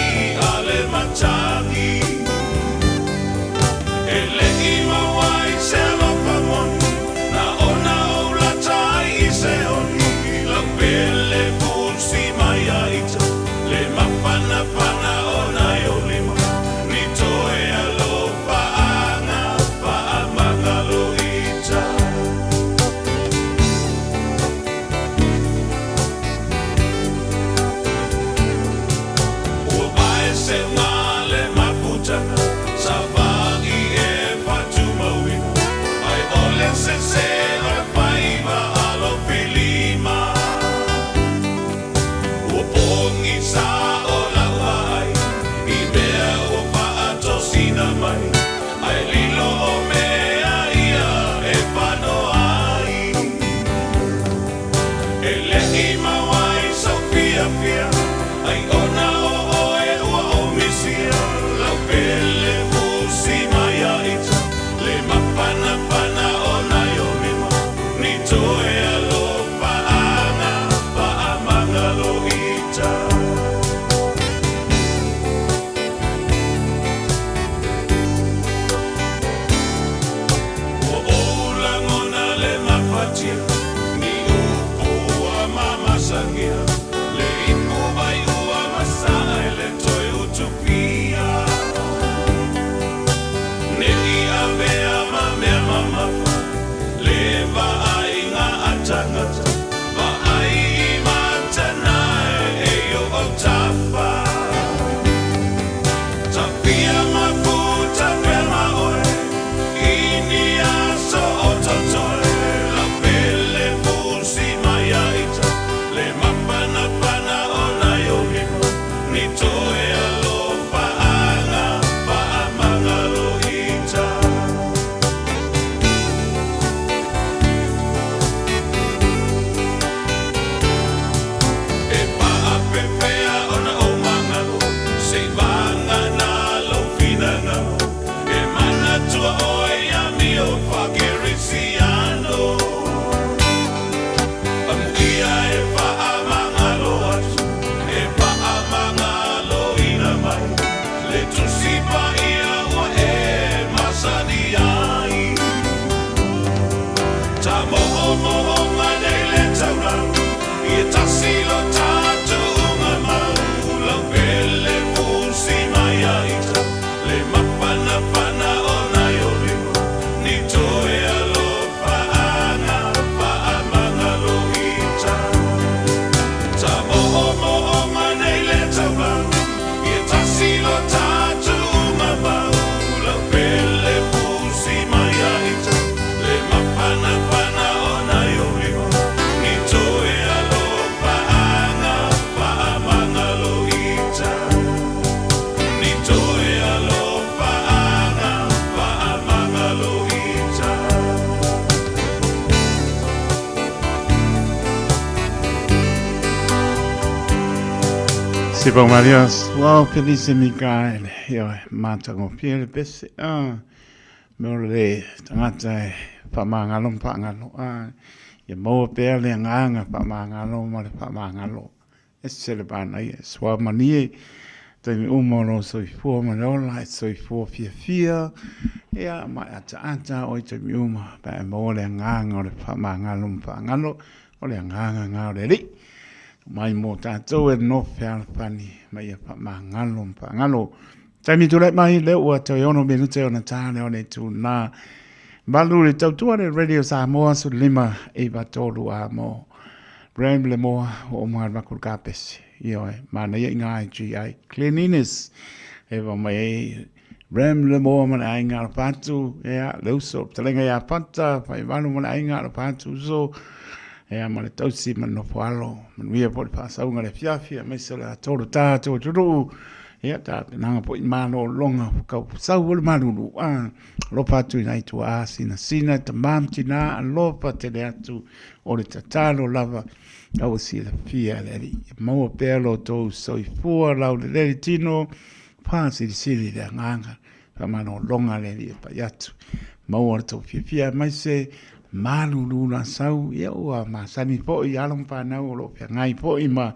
a le matagi. E le i maua ai se alofa moni, na ona ou lata ai i se oni. Lau pele fusi mai ia ita, le mafanafana o nai ou lima. Ni toe alofaaga faamagalo ita. Ua vae seuga le mafutaga, sa vaai e faatumauina, ae o le sese o le faiva alofilima. Ua pogisa o lau vaai i mea ua faatosina mai, ae lilo o mea ia e fanoa ai. E le i maua ai sou fiafia, ai ona o oe ua ou misia. Lau pele fusi mai ia ita, le mafanafana o nai ou lima. Ni toe alofaaga faamagalo ita. Ua ou lagona le mafatia, ni upu ua mamasagia, le ipu vai ua masaa e le toe utufia. Ne i avea ma mea mamafa, le vaaiga a tagata, vaai i matanae e i ou autafa. Tafia mafuta pea ma oe, i ni aso o totoe, lau pele fusi mai ia ita, le mafanafana o nai ou lima, ni toe alofaaga faamagalo ita. E faapefea ona ou magalo, seivagana lou finagalo, e manatua oe i amio faakerisiano. Amuia e faamagalo atu, e faamagaloina mai, le Tusi Paia ua e masani ai. Ta moomooga nei le taulaga, ia tasi lo tatou ugamau, lau pele fusi mai ia ita, le mafanafana o nai ou lima, ni toe alofaaga faamagalo ita. Ta moomooga nei le taulaga, ia tasi lo tatou ugamau, lau pele fusi mai ia ita, le mafanafana o nai ou lima, ni toe alofaaga faamagalo ita. Ni toe alofaaga faamagalo ita. Sipau Marios, wow, Felice Mikaele, ioe, matagofie le pese, ah, me o le tagata e faamagalo ma faagalo, ah, ia maua pea le agaga faamagalo ma le faamagalo. Ese le manaia, sua malie, taimi uma o lou soifua ma le ola, e soifua fiafia, ia, ma e ataata oe i taimi uma, pe a e maua le agaga o le faamagalo ma faagalo, o le agaga na o le Alii. Mai mo tatou e nofo fealofani, ma ia faamagalo ma faagalo. Taimi tulai mai, lea ua toe 6 minute ona ta lea o le itu na. Valu le tautua le Radio Samoa 15 93 a mo. Bram le moa o o mga makul kapesi. Ioe, manaia i ngā IGI. Cleanliness. E wa mai e Bram le moa ma le aiga o le pātu. Ea, le uso, talenga ia pata, whai walu ma le aiga o le pātu uso. Ea, ma le tausi ma le nofo alo. Manuia po le whaasauga le fiafia, mai se le atoro tā, tō turu. Ia, tapenaga foi malologa kau sau o le malulu a alofa atu i nai tuaa sinasina tama ma tina alofa tele atu o le tatalo lava ua silafia e le Alii. Ia maua pea lo outou soifua laulelei tino faasilisili le agaga faamalologa le Alii e pai atu. Maua lo outou fiafia aemaise malulu la sau ia ua masani foi alo ma fanau o lo o feagai foi ma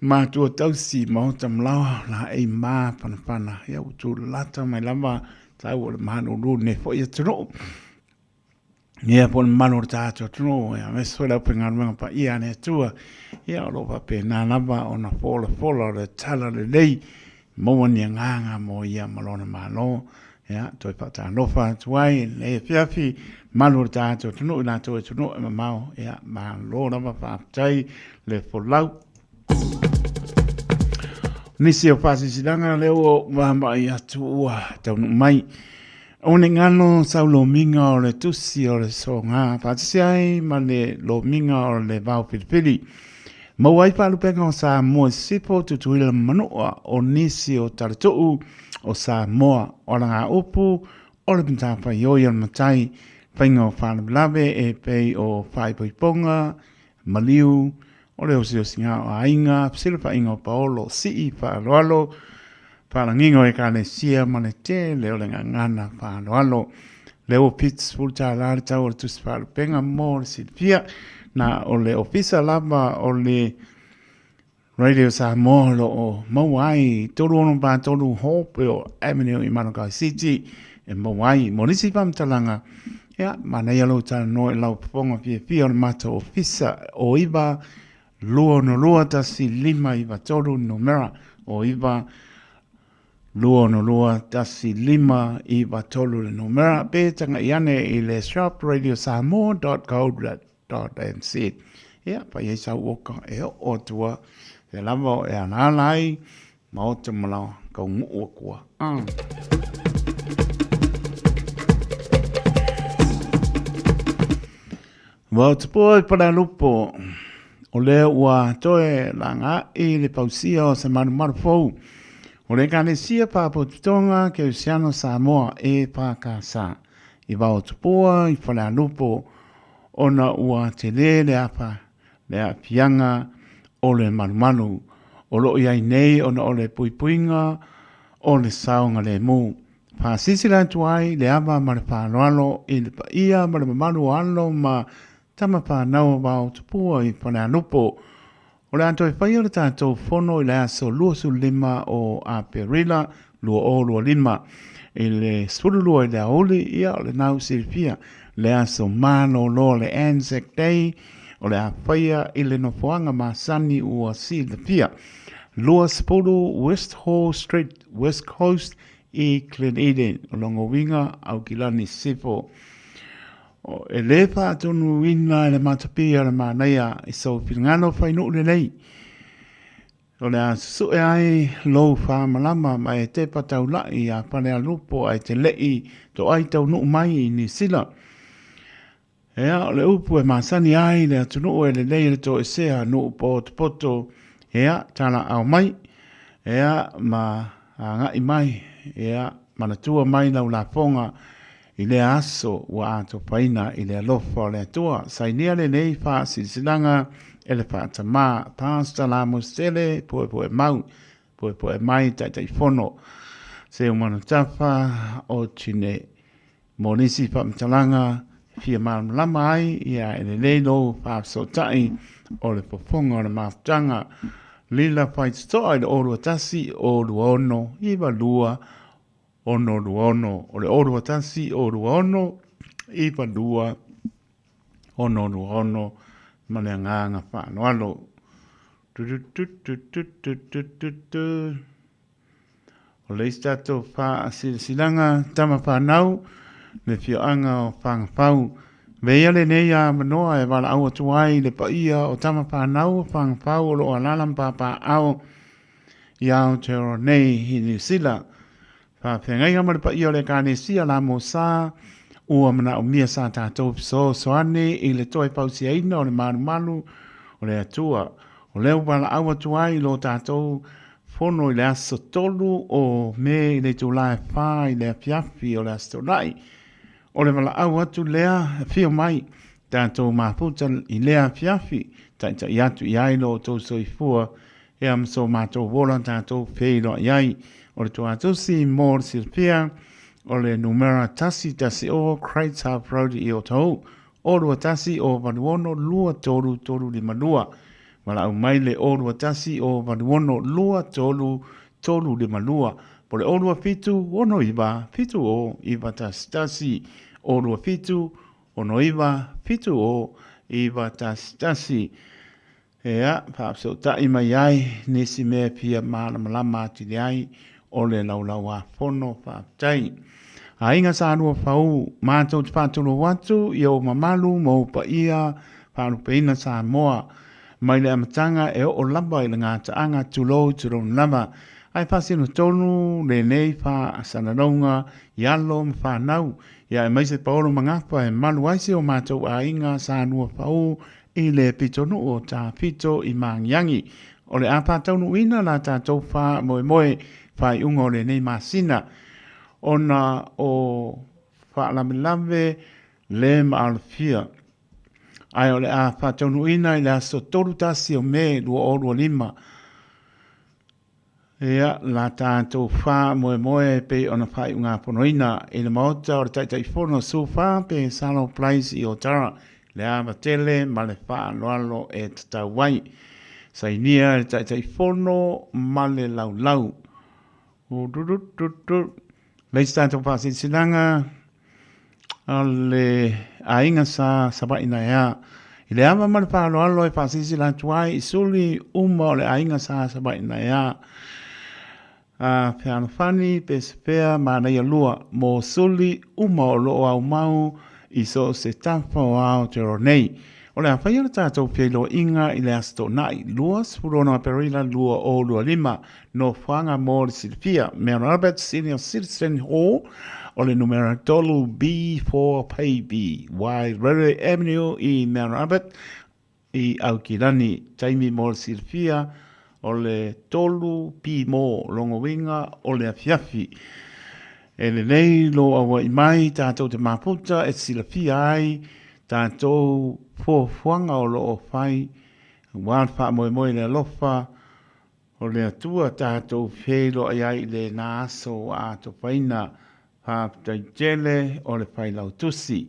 Matua tausi maota malaoa laei ma panapana ia ua tulalata mai lava tau o le malulu lenei foi atunuu. Ia po o le mamalu o le tatou atunuu ia aemaise foi le aufaigaluega paia a le Atua ia o lo o faapena lava ona folafola o le tala lelei maua ni agaga mo ia ma lona Malo. Ia toe faatalofa atu ai i lenei afiafi mamalu o le tatou atunuu i latou atunuu e mamao ia malo lava faafetai le folau. Nisi o faasilasilaga lea ua ou vaavaai atu ua taunuu mai. O le galo sau lomiga o le tusi o le soga faatasi ai ma le lomiga o le vao filifili. Maua ai faalupega o Samoa i Sisifo, Tutuila ma Manua, o nisi o Talatuu o Samoa, o alagaupu o le matafaioi o le matai, faiga o faalavelave e pei o faaipoipoga, maliu, o le osiosiga o aiga, fesilafaiga o paolo, sii faaaloalo, faalagiga o ekalesia ma le tele o le gagana faaaloalo. Lea ua $70 le tau o le tusi faalupega mo le silafia. Na o le ofisa lava o le Radio Samoa o lo o maua ai 3643 Hopewell Avenue i Manukau City e maua ai. Mo nisi faamatalaga, ia, manaia lou talanoa i lau fofoga fiafia o le matou ofisa o 9 262 1593 numera o 9 262 1593 le numera pe tagai ane i le shopradiosamoa.co.nz. Ia, fai ai sau oka e oo atua, e lava o e alaala ai, maota malaoa, kaunuu akua. Ah. Ua tupua i Falealupo, o lea ua toe lagaai le pausia o se malumalu fou o le Ekalesia Faapotopotoga Kerisiano Samoa, EFKS, i Vaotupua i Falealupo ona ua tele le afa le aafiaga o le malumalu o lo o i ai nei ona o le puipuiga o le saogalemu. Faasilasila atu ai le ava ma le faaaloalo i le paia ma le mamalu o alo ma tama fanau o Vaotupua i Falealupo. O le a toe faia le tatou fono i le aso 25 o Aperila 2025 i le 12 i le aoauli, ia o lena ua silafia le aso malolo le Anzac Day o le a faia i le nofoaga masani ua silafia. 20 West Hall Street, West Coast i Glen Eden, o lona uiga Aukilani Sisifo. E le faatonuina e le matapia o le manaia i sou finagalo fai nuu lelei. O le a susue ai lou faamalama ma e tepa taulai ia Falealupo ae te le'i toai taunuu mai i Niu Sila. Ea, o le upu e masani ai le atunuu e lelei le toesea nuu potopoto, ea, talaau mai, ea, ma agai mai, ea, manatua mai lau lafoga i lea aso ua atofaina i le alofa o le Atua. Sainia lenei faasilasilaga e le faatamā Pastor Lamositele Puepuemau, Puepuemai Taitaifono, Seumanutafa o Tine. Mo nisi faamatalaga e fia malamalama ai, ia e lelei lou faafesootai o le fofoga o le mafutaga. Lila faitotoa i le 021 026 92 626. O le 021 026 92 626 ma le agaga faaaloalo. Tu tu tu tu tu tu tu tu tu. O le isi tatou faasilasilaga tama fanau, le afioaga o Fagafau. Veia lenei avanoa e valaau atu ai i le paia o tama fanau o Fagafau o lo o alaala ma papaaao i Aotearoa nei i Niu Sila. Faafeagaiga ma le paia o le Ekalesia Lamosa ua manaomia sa tatou fesoasoani i le toe fausiaina o le malumalu o le Atua. O lea ua valaau atu ai i lo tatou fono i le aso 3 o Me i le itulā e 4 i le afiafi o le Aso Toonai. O le valaau atu lea, afio mai tatou mafuta i lea afiafi, taitai atu i ai lo outou soifua ea ma so matou ola tatou feiloai ai. O le Tuatusi mo le silafia, o le numera 110 Crates Half Road i Otahuhu, o 21 o 86 23 352. Valaau mai le o 21 o 86 3 352 po le o 27 69 70 911 o 27 69 70 911. Ea, faafesootai mai ai nisi mea e fia malamalama atili ai o le Laulau-a-Fono. Faafetai. Aiga Sa Luafaū, matou te faatulou atu i ou mamalu ma ou paia faalupeina Samoa. Mai le amataga e oo lava i le gataaga, tulou, tulou lava. Ae faasino tonu lenei faasalalauga i alo ma fanau, ia aemaise paolo ma gafa e malu ai si o matou aiga Sa Luafaū i le pitonuu o Tafito i Magiagi. O le a faataunuuina la tatou faamoemoe faaiuga o lenei masina ona o faalavelave le maalofia. Ae o le a faataunuuina i le aso 31 o Me 2025. Ia, la tatou faamoemoe e pei ona faaiugafonoina i le Maota o le Taitaifono Sufa pe Salo Place i Otara, le ava tele ma le faaaloalo e tatau ai. Sainia e le Taitaifono ma le Laulau. Le isi tatou faasilasilaga o le aiga sa Savaii Naea. I le ava ma le faaaloalo e faasilasila atu ai i suli uma o le aiga sa Savaii Naea. A fealofani pe se fea manaia lua mo suli uma o lo o aumau i so o se tafa o Aotearoa nei. O le a faia le tatou feiloaiga i le Aso Toonai, 26 Aperila 2025, Nofoaga mo le silafia, Mount Albert Senior Citizen Hall, o le numera 3 B4 PB, Wairere Avenue i Mount Albert, i Aukilani. Taimi mo le silafia, o le 3 pimo logowinga o le afiafi. E lelei lo aua'i mai tatou te mafuta e silafia ai tatou fuafuaga o lo o fai aua le faamoemoe i le alofa o le Atua tatou feiloai ai i lena aso ua atofaina. Faafetai tele o le Failautusi.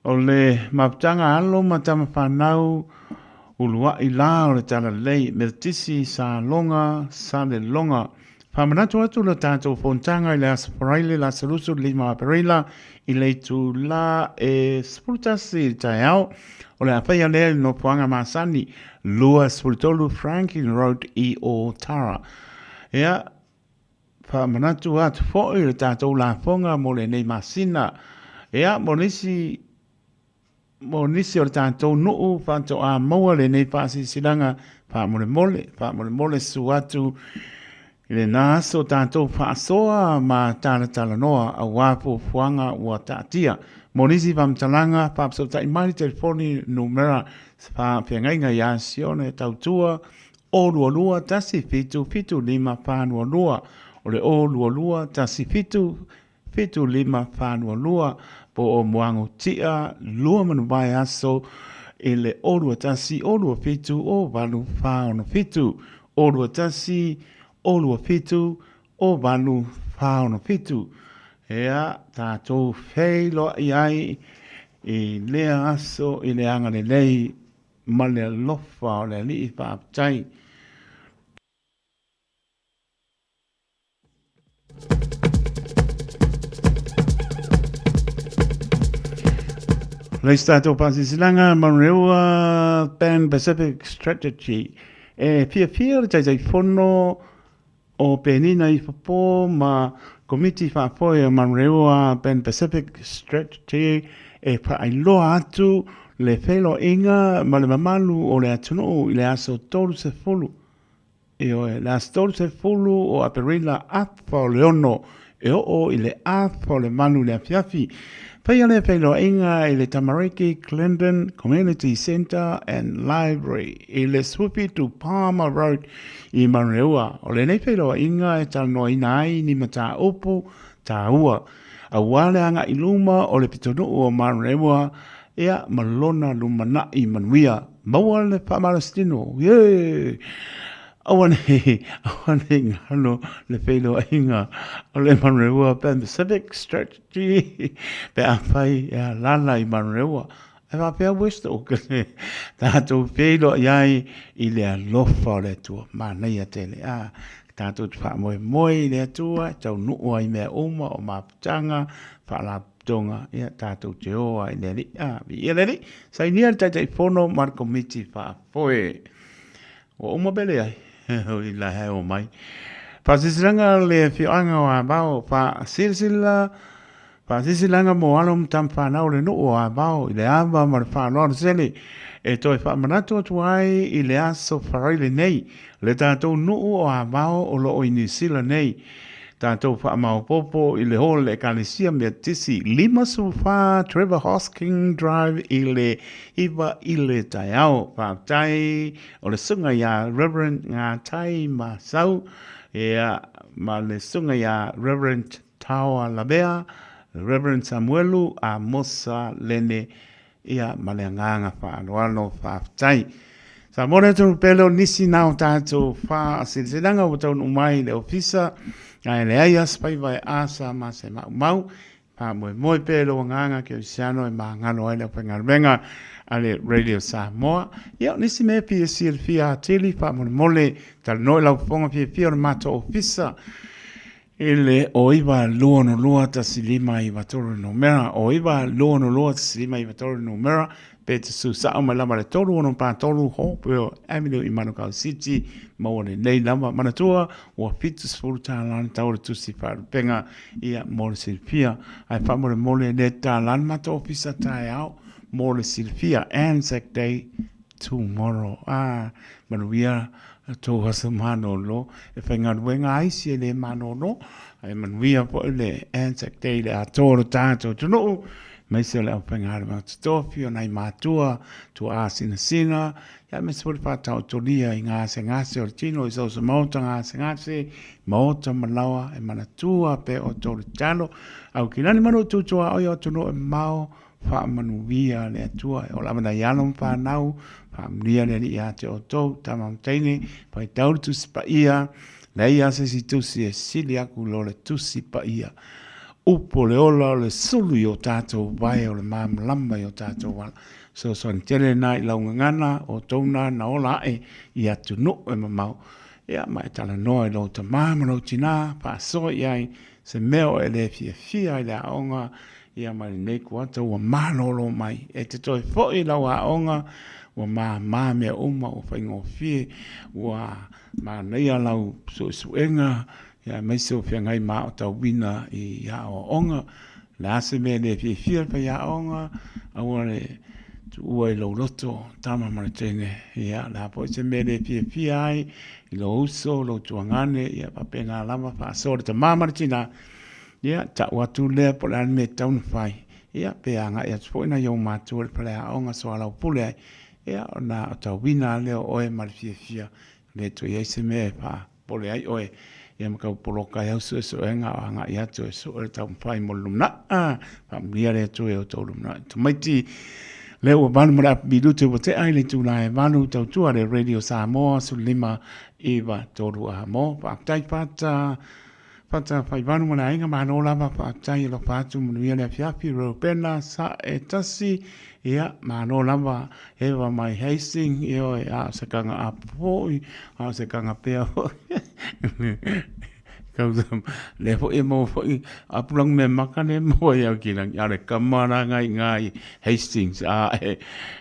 O le mafutaga alo ma tama fanau ulua'i la o le Talalelei, Metotisi Saloga Saleloga. Faamanatu atu le tatou fonotaga i le Aso Faraile Lasalusu 5 Aperila i le itulā e 11 i le taeao. O le a faia lea i le nofoaga masani 23 Franklin Road i Otara. Ia, faamanatu atu foi le tatou lafoga mo lenei masina. Ia, mo nisi Mo nisi o le tatou nuu faatoa maua lenei faasilasilaga faamolemole, faamolemole susu atu i lena aso tatou faasoa ma talatalanoa aua fuafuaga ua taatia. Mo nisi faamatalaga, faafesootai mai le telefoni numera faafeagaiga ia Sione Tautua o 22 17 75 422, o le o 22 17 7542 po o Moagotia 2 Manuvae aso i le o 21 o 27 o 8 467 o 21 o 27 o 8 467. Ea tatou feiloai ai i lea aso i le agalelei ma le alofa o le Alii. Faafetai. Le isi tatou faasilasilaga, Manurewa Pan Pacific Strategy. E fiafia le Taitaifono o Penina Ifopo ma Komiti Faafoe o Manurewa Pan Pacific Strategy e faailoa atu le feiloaiga ma le mamalu o le atunuu i le aso 30 Ioe, le aso 30 o Aperila afa o le 6 e oo i le afa o le 8 i le afiafi. Faia lea feiloaiga i le Tamariki Clendon Community Centre and Library i le 17 Palmer Road i Manurewa. O lenei feiloaiga e talanoaina ai ni mataupu taua aua le agai i luma o le pitonuu o Manurewa ia ma lona lumanai manuia. Maua le faamalositino! Yee! Aua nei, aua nei galo le feiloaiga o le Manurewa Pan Pacific Strategy pe afai e alaala i Manurewa. Ae faapea West Auckland, tatou feiloai ai i le alofa o le Atua. Manaia tele, a, tatou te faamoemoe i le Atua e taunuu ai mea uma o mafutaga, faalapotopotoga, ia tatou te o ai i le Alii. A, viia le Alii. Sainia le Taitaifono ma le Komiti Faafoe. Ua uma pe leai? Oi la he o mai. Faasilasilaga le afioaga o Avao, faasilasilaga Faasilasilaga mo alo ma tama fanau o le nuu o Avao i le ava ma le faaaloalo tele e toe faamanatu atu ai i le aso Faraile nei le tatou nuu o Avao o lo o i Niu Sila nei. Tatou faamaopoopo i le hall le Ekalesia Metotisi 54 Trevor Hosking Drive i le 9 i le taeao. Faafetai o le susuga ia Reverend Ngatai Masau ia ma le susuga ia Reverend Taoa Lavea, Reverend Samuelu Amosa Lene ia ma le agaga faaaloalo faafetai. Sa momoli atu pele o nisi na o tatou faasilasilaga ua taunuu mai i le ofisa, ae leai lava se faiva e asa ma se maumau. Faamoemoe pea i lou agaga kerisiano e magalo ai le aufaigaluega a le Radio Samoa. Ia, o nisi mea e fia silafia atili, faamolemole, talanoa i lau fofoga fiafia o le matou ofisa i le o 926 1593 numera, o 926 1593 numera, pe te susao mai lava le 3643 Hopewell Avenue i Manukau City, maua lelei lava. Manatua, ua $70 le tau o le tusi faalupega, ia, mo le silafia. Ae faamolemole le tatala le matou ofisa taeao mo le silafia. Anzac Day tomorrow. Ah, manuia tou aso malolo. E faigaluega ai isi e le malolo, ae manuia foi le Anzac Day i le atoa o le tatou atunuu, aemaise o le aufaigaluega totofi, o nai matua, tuaa sinasina, ia aemaise foi le faataotolia i gasegase o le tino i so o se maota gasegase, maota ma laoa e manatua pea outou le tatalo. Au kilani ma lou tutuaoi o atunuu e mamao, Faamanuia le Atua e ola nai alo ma fanau, faamanuia le Alii ia te outou, tama ma teine, faitau le Tusi Paia, leai lava se isi tusi e sili aku i lo le Tusi Paia. Upu o le ola o le sulu i o tatou vae o le malamalama i o tatou ala. Fesoasoani tele lena i lau gagana, o outou na na ola ae i atunuu e mamao. Ia, ma e talanoa i lou tama ma lou tina, faasoa i ai se mea o e le fiafia ai i le aoga, Ia mai lenei kuata ua malolo mai, e te toe foi i lau aoga, ua māmā mea uma, ua faigofie, ua manaia lau suesuega, ia aemaise o feagai ma aotauina i aoaoga. O le a se mea e le fiafia le faiaoga, aua le tuua i lou loto, tama ma le teine. Ia, o le a foi se mea e le fiafia ai i lou uso, lou tuagane, ia faapena lava, faasoa le tama ma le tina, Ia, tau atu lea po o le a le mea e tatau ona fai, ia, pe agai atu foi nai ou matua i le faleaoga soalaupule ai, ia, ona aotauina lava lea o oe ma le fiafia, e le toe i ai se mea e faapole ai oe, ia ma tau poloka ai au suesuega o agai atu e sue le taumafai mo le lumanai. A, faamanuia le Atua i outou lumanai. Tamaiti, lea ua 8 ma le apu minute ua tea i le itula e 8, tautua le Radio Samoa 15 9 3 a mo. Faafetai Pata. Pata Faivalu ma le aiga, malo lava, faafetai alofa atu, manuia le afiafi, Reubena sa e tasi, ia, malo lava, Eva mai Hastings, ioe, a o se kanga apu foi, a o se kanga pea foi. Kau le foi e maua foi, apu langu mea maka le maua i au ki langi, a le kama la ngai ngai Hastings, a e,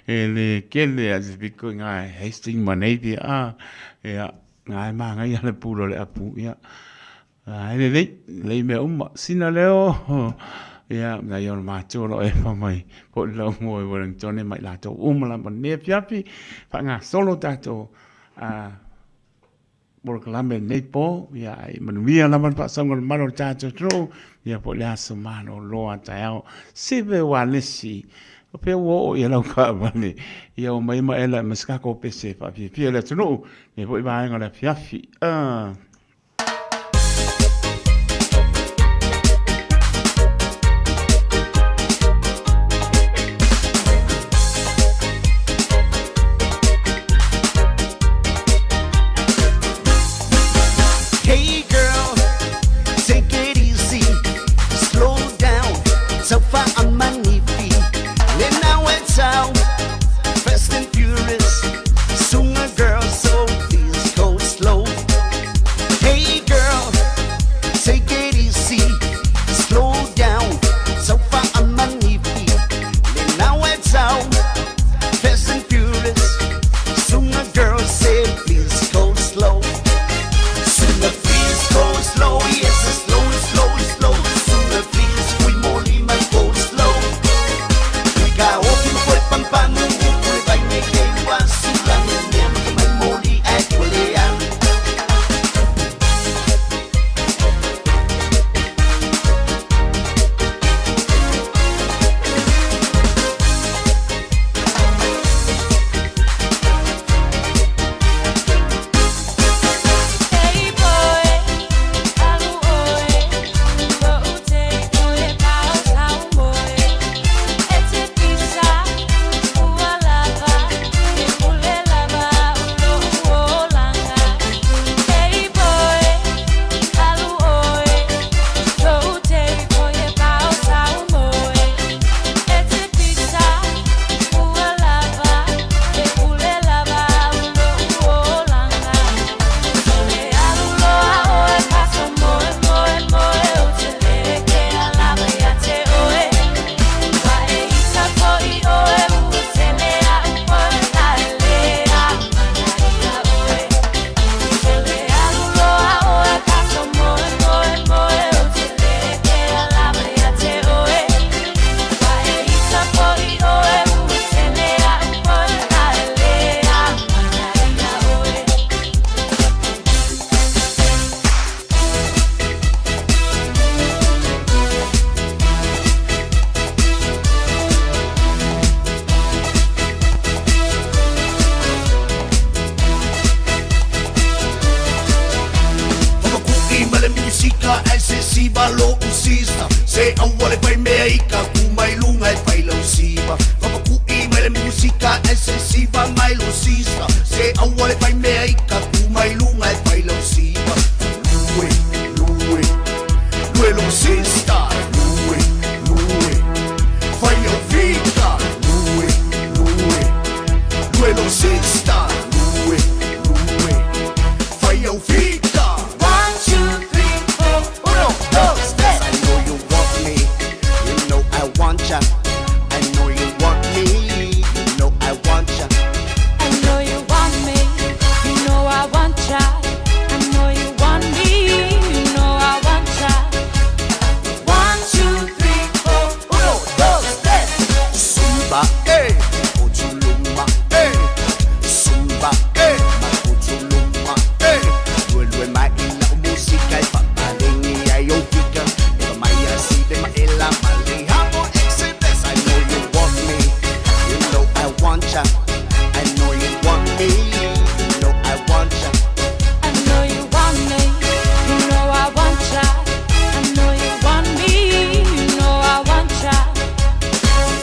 e le kele a se piko i ngai Hastings ma Napier, a, ia, Nā e māngai a le pula o le apu, ia. E lelei, lelei mea uma. Sina leo, ia, nai ona mātua lo e fa mai, po i lau moe Wellington e mai lātou uma lava nei afiafi, whaangasolo tātou, polokalame lenei po, ia ai manuia lava le faasauga o le malo o le tatou atunuu, ia po o le aso malolo a taeao. Sive ualesi, o pea ua oo ia lau kaavale, ia o mai ma ela ma se tatou pese faafiafia i le atunuu, nei foi vaega o le afiafi. Hey girl, take it easy, slow down, so far I'm magnifique. Then now it's out, fast and furious. Sooner girl, so please go slow. Hey girl, take it easy, slow down, so far I'm magnifique. Then now it's out, fast and furious. Sooner girl, say please go slow. Sooner please go slow, yes, slow, slow, slow. Sooner please, we moli my go slow. Ka oki mo pampanu, pule vai me ke wa sula me me mai moli e kule am. Hey boy, alu oe, ko ute oe pao tau moe. E te pisa, ua lava, e pule lava ulo uolanga. Hey boy, alu oe, ko ute oe pao tau moe. E te pisa, ua lava, e pule lava ulo uolanga. Le aluloa oe paso moe moe moe o te leke alava ia te oe. Wa e ita poi oe ua tele a upoe la e lea mana ia oe. Le aluloa oe paso moe moe moe o te leke alava ia te oe. Wa e ita poi oe ua tele a upoe la e lea mana ia oe. Whakakuki ma le musika e se siva lo usista Se aua le pai mea i ka ku mai lunga e pai lau siva Whakakuki ma le musika e se siva mai lo sista Se aua le pai mea i ka ku mai lunga e pai lau siva Lue, lue, lue lo sista Lue, lue, fai au vita Lue, lue, lue lo sista Lue, lue, fai au vita 1, 2, 3, 4, uno, dos, tres. I know you want me, you know I want ya. I know you want me, you know I want ya. I know you want me, you know I want ya. I know you want me, you know I want ya. 1, 2, 3, 4, uno, dos, tres. Zumba, eh, Otuluma, eh. Zumba, eh, Otuluma, eh. Lue mai ila musika e papalengi ai o fika. Eva mai asi de ma ela malihamo excellence. I know you want me, you know I want ya. I know you want me, you know I want ya. I know you want me, you know I want ya. I know you want me, you know I want ya.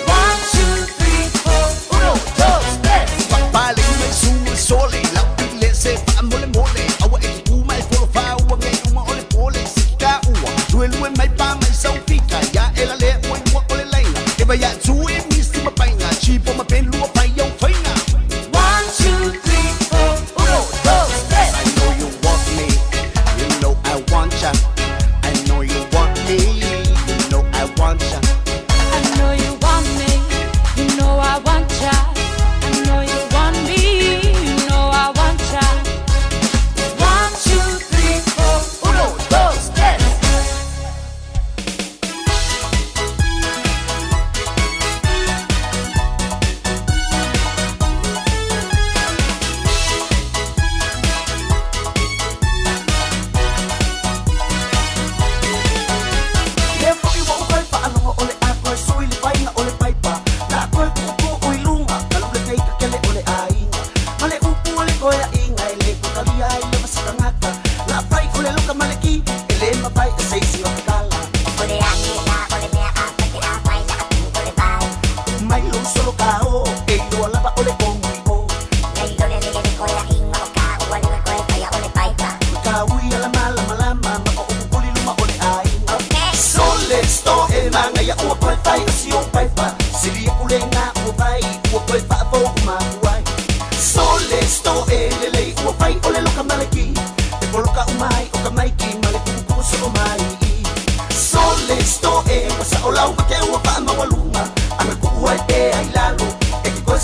1, 2, 3, 4, uno, dos, tres. Papaling may sumusole, lapile se paamole mole. Awa e kuma e polo faua ngai uma ole pole sika ua. Lue lue mai pa mai saufika, ya ela le ua ua ole laina. Eva ya tui misti mapainga, chipo mapelua pai au fainga. 1, 2, 3, 4, uno, dos, tres. I know you want me, you know I want ya. I know you want me, you know I want ya. I know you want me, you know I want ya. I know you want me, you know I want ya.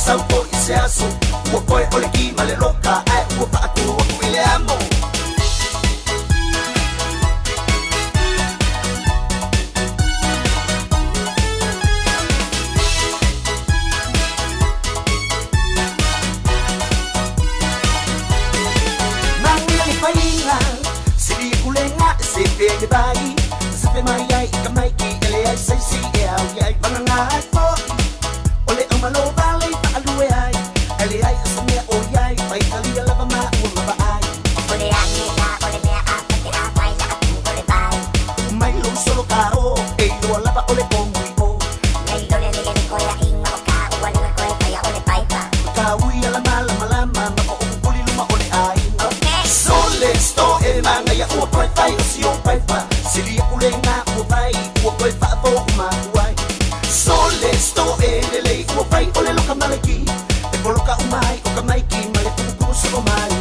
sau po i se aso Ua koe o le ki ma le loka Ae ua paatu aku i le amo. Mangia ni painga Sili kulenga Se pe le bai Se pe mai ai i ka maiki Ele ai sei si e au i ai Panganga ai po Ole au malo vale Pa alue ai Ele ai asa mea o iai Pai talia lava ma ua mava ai Ole ake la, ole mea a pate a pai la atu ole bai. Mai lo solo ka o E iloa lava ole komui o Nei lole le le koe a inga o ka ua lunga koe paia ole paipa. Ka ui ala malama lama Ma o ukuli luma ole aiga. Sole sto e manga ia ua koe fai o si o paipa Sili aku le ngā ua vai Ua koe whaafo o mākuai Sole sto e lelei ua fai o le loka maleki E poloka umai o ka maiki Ma le puku so mai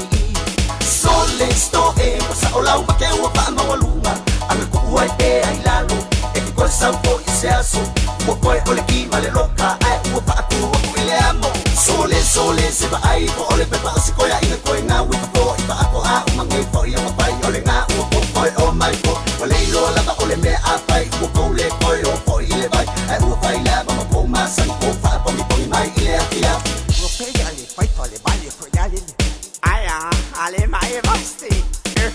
Sole sto e wasa o lau make ua wha mawalunga Anga ku ua e te ai lalo E ki koe sau po i se aso Ua koe o le ki ma le loka Ae ua wha aku i le amo. Sole sole se va ai po o le pepa o se koe a inga koe ngā ui po i pa ako a umange fo i ama pai o le ngā ua po koe o mai po Wa le iloa lava o le mea a pai ua kou le koe o fo i le vai Ae ua fai lava ma kou masani kou wha pongi pongi mai i le ati afi. Ua pele ale paipa le bale ko yale Ai a ale mai vasti.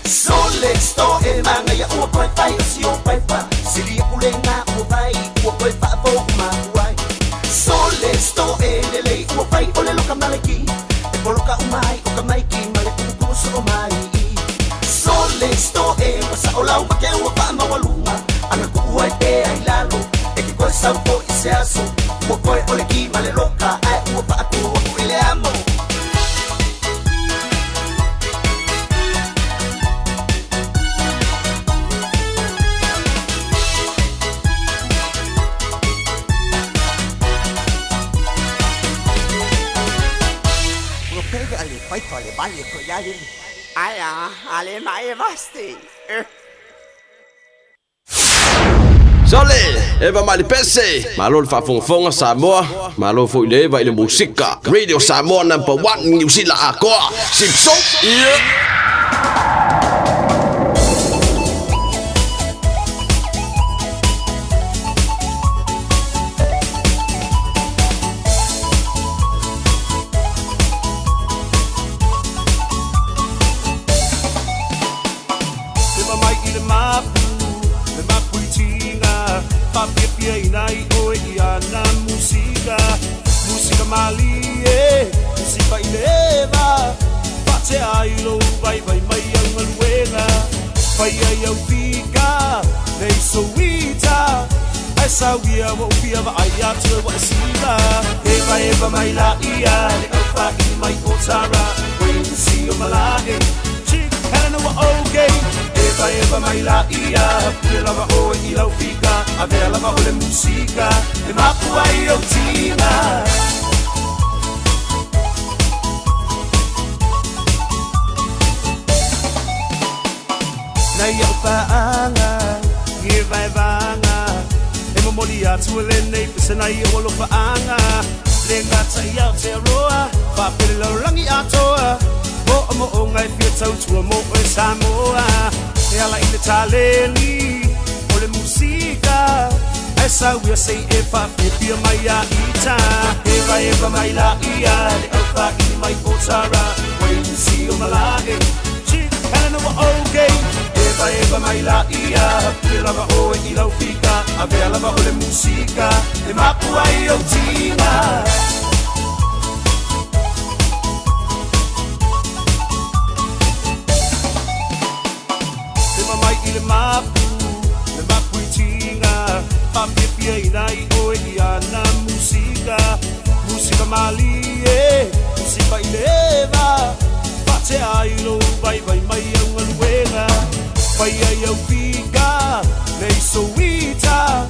Sole sto e manga ia ua koe fai o si o paipa Sili aku le ngā ua vai ua koe whaafo o mākuai Sole sto e lelei ua fai o le loka maleki E poloka umai o ka maiki ma le kuku so o mai Sole sto e wasa o lau make ua wha mawalunga Anga ku ua e te ai lalo E ki koe sau po i se aso Ua koe o le ki ma le loka Ae ua wha aku i le amo. Ua pele ale paipa le bale ko yale Ai a ale mai vasti. Sole, eva mai le pese. Malo le faafogafoga Samoa. Malo foi le eva i le musika. Radio Samoa number 1 New Zealand akoa. Sipso. Yeah. Te mai i le mapu, le mapu i tinga Whapiapia ina i oe i ana musika Musika mali e, musika i le eva Whatea ai lo vai vai mai au ngaluega Whai ai au pika, nei souita Ai sauia wa upia wa ai atu e wa siva Eva eva mai la ia, le au wha mai o tara Wayne si o malae, Chick Helena wa okay Eva eva mai la ia, pule lava oe i lau fika Avea lava o le musika, e mapu ai o tina. Nei au whaanga, ngi vai vanga E momoli atu e lenei pese nei o alofa anga Le ngata i Aotearoa, whapere laurangi atoa Mo o mo o ngai fia tautua mo e Samoa E ala i le taleni, o le musika Ai sauia sei e whawhipia mai a ita Eva eva mai la ia, le au wha mai o tara Wayne si o malae, Chick Helena wa okay Eva eva mai la ia, pule lava oe i lau fika Avea lava o le musika, e mapu ai o tina. Te mai i le mapu, le mapu i tinga Whapiapia ina i oe i ana musika Musika mali e, musika i le eva Whatea ai lo vai vai mai au ngaluega Whai ai au pika, nei souita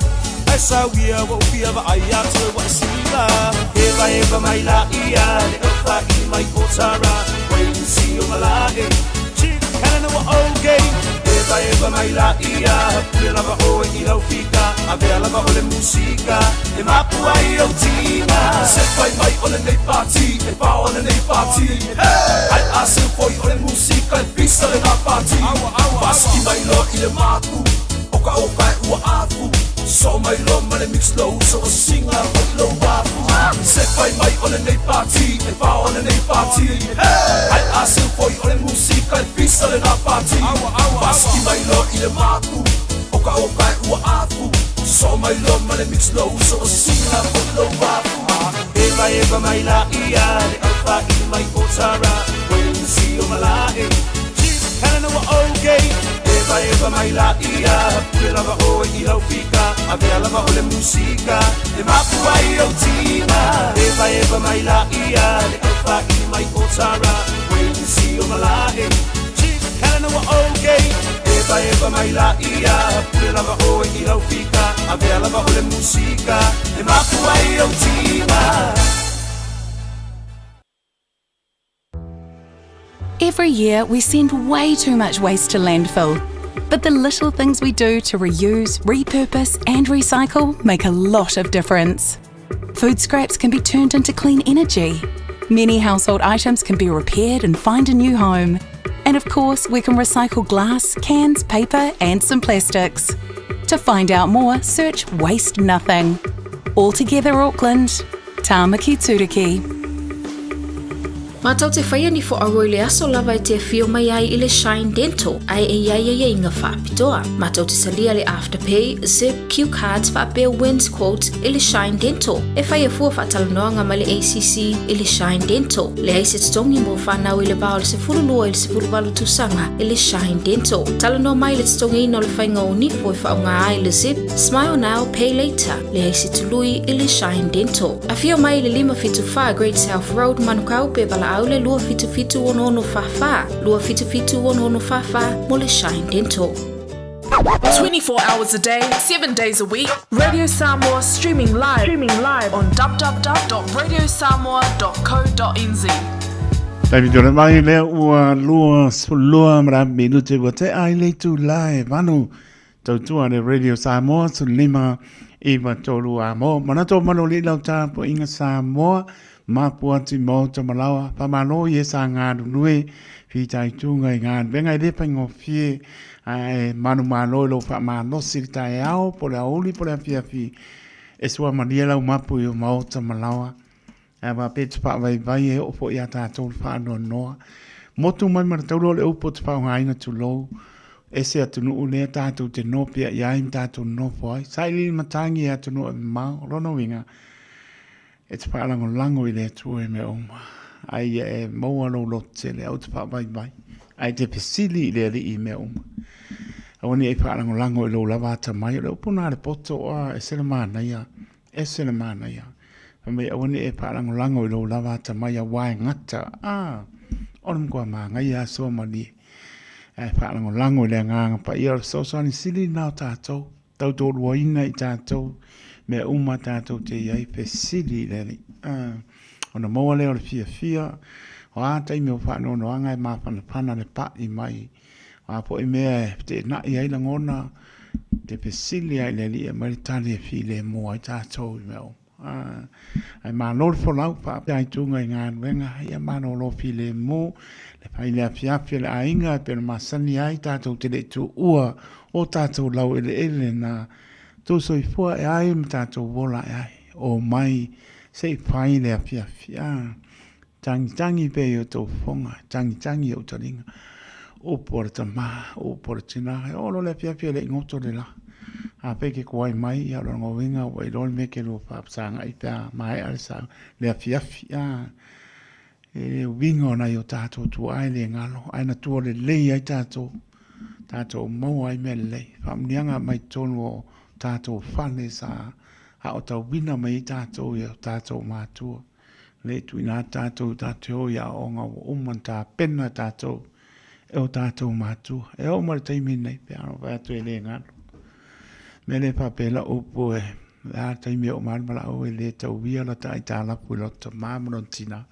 Ai sauia wa upia wa ai atu e wa siva Eva eva mai la ia, le au wha i mai o tara Wayne si o malae, Chick Helena wa okay Eva Eva eva mai la ia, pule lava oe i lau fika, avea lava o le musika, e mapu ai au tina. Se fai mai o lenei pati, e pao lenei pati. Ai a se foi o le musika, e pisa lena pati. Pasiki mai loa i le matu, o ka o ka e ua afu. So mai loa ma le mix low, so o singa o i lou afu. Se fai mai o lenei pati, e pao lenei pati. Ai a se foi o le musika, e pisa lena pati. Pasiki mai loa i le matu, o ka o ka e ua afu. So mai loa ma le mix low, so o singa o i lou afu. Eva eva mai la ia, le alfa i mai o tara, Wayne o malae. Chief Helena wa okay. Eva eva mai la ia, pule lava oe i lau fika, avea lava o le musika, e mapu ai au tina. Eva eva mai la ia, le alfa i mai o tara, Wayne o malae. Chief Helena wa okay. Eva eva mai la ia, pule lava oe i lau fika, avea lava o le musika, e mapu ai au tina. Every year, we send way too much waste to landfill. But the little things we do to reuse, repurpose, and recycle make a lot of difference. Food scraps can be turned into clean energy. Many household items can be repaired and find a new home. And of course, we can recycle glass, cans, paper, and some plastics. To find out more, search Waste Nothing. All together, Auckland. Tāmaki Turuki. Mātou te whaia ni fo aua i le aso lava e te awhio mai ai i le Shine Dental ai e iai ai inga whaapitoa. Mātou te salia le Afterpay, Zip, Q Cards whaapea Wins Quotes i le Shine Dental. E whai e fua whaatalanoanga mai le ACC i le Shine Dental. Le ai se totongi mo whanau i le vao le 12 i le 18 tausaga i le Shine Dental. Talanoa mai le totongiina o le whainga o nifo e whaonga ai le Zip, Smile Now, Pay Later. Le ai se tului i le Shine Dental. Afio mai le 574 Great South Road, Manukau, pe valaau le 277 277 277 mo le Shine Dental. 24 hours a day, 7 days a week. Radio Samoa streaming live, on www.radiosamoa.co.nz. Taimi tole mai lea ua 22 ma le minute ua tea i le itula e 8 tautua le Radio Samoa 15 9 3 a mo. Manatu o manu alii lau tapuaiga Samoa mapu atu i maota malawa whamalo i e sa galulue fitaituga i galuega e le faigofie ae manumalo i lou faamalosi i le taeao po o le aoauli po o le afiafi e suamalie lau mapu i o maota malawa Ae faapea te faavaivai e oo foi ia tatou le faanoanoa. Motu mai ma le taula o le upu o te faaaogaina tulou, ese atunuu lea tatou te nopea i ai ma tatou nonofo ai. Sailiili matagi e atunuu e mamao, o lona uiga, e te faalagolago i le Atua i mea uma, a ia e maua lou lototele, aua te faavaivai, ae te fesili i le Alii i mea uma. Aua ne i faalagolago i lou lava atamai, o le upu na a le poto, a ese le manaia. Ese le manaia. Fai mai aua ne i e faalagolago i lou lava atamai auā e gata, a, o le matua māgaia lava soa malie. Ae faalagolago i le Agaga Paia o le fesoasoani sili lena o tatou, tautoaluaina i tatou, mea uma tatou te i ai, fesili i le Alii. A, ona maua lea o le fiafia, o a taimi o faanoanoaga e mafanafana le pai mai O a foi mea e feteenai ai lagona, te fesili lava i le Alii e aumai le tali e filemu ai tatou i mea uma. Ae malo le folau faapea ai tuga i galuega, ia malolo filemu le fai le afiafi a le aiga e pei ona masani ai tatou te le i tuua o tatou laueleele na tou soifua e ai ma tatou ola e ai. Omai se i fai le afiafi. Tagitagi pea i outou fofoga, tagitagi i ou taliga. Upu a le tama, upu a le tina, e oo loa le afiafi e le i goto le la. Afai ke kuai mai, ia o lona uiga ua iloa le mea ke lua faafesagai pe a maea le sau, le afiafi. A, e le uiga o nai o tatou tuaa e le galo, ae na tua lelei ai tatou, tatou maua ai mea lelei. Faamuniaga mai totonu o tatou fale sa aotauina mai ai tatou e o tatou matua. Le tuuina atu tatou i tatou o i aoaoga ua uma ona tapena tatou e o tatou matua. E oo mai le taimi lenei, pe a fai atu e le galo. Mea lea e faapea lau upu e, le a le taimi e oo mai le valaau e le tauia lata aitalafu i lota tama ma lona tina.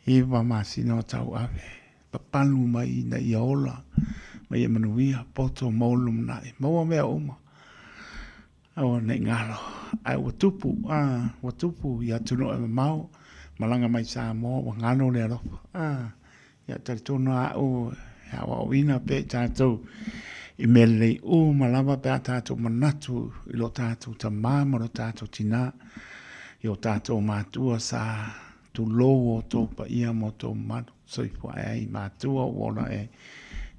9 masina o tauave, papalu mai ina ia ola. Ma ia manuia, poto mo le lumanai. Maua mea uma. Aua nei galo. Ae ua tupu, a, ua tupu i atunuu e mamao, malaga mai Samoa, ua galo le alofa. A, ia talitonu lava au e aoaoina pea i tatou i mea lelei uma lava pe a tatou manatu i lo tatou tama ma lo tatou tina, i o tatou matua sa tulou outou paia ma outou mamalu. Soifua ae ai matua ua ola e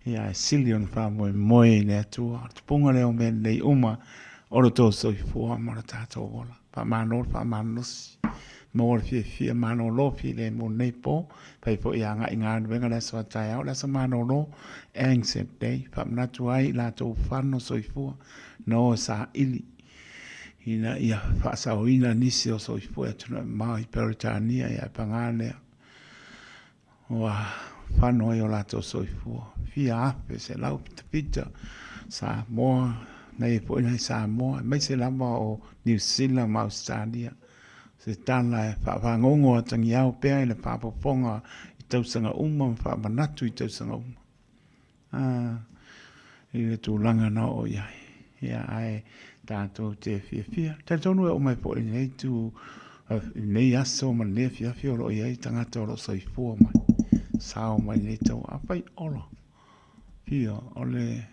ia e sili ona faamoemoe i le Atua. O le tupuga lea o mea lelei uma o lo tou soifua ma lo tatou ola. Faamalo le faamalolosi. Maua le fiafia malolo filemu i lenei po. Fai foi ia agai i galuega le aso a taeao, le aso malolo, Anzac Day. Faamanatu ai i latou fano soifua na o e saili ina ia faasaoina nisi o soifua i atunuu e mamao i Peretania ia e paga lea. Ua fano ai o latou soifua, fia afe, selau pitapita, Samoa, na i ai foi nai Samoa, aemaise lava o Niu Sila ma Ausetalia. Se tala e faafagogo atagiao pea i le faafofoga i tausaga uma ma faamanatu i tausaga uma. I le tulaga na oo i ai. Ia, ae tatou te fiafia. Talitonu e oo mai foi i lenei itu, i lenei aso ma lenei afiafi o lo o i ai tagata o lo o soifua mai, sao mai i lenei tau. Afai ola, fia, o le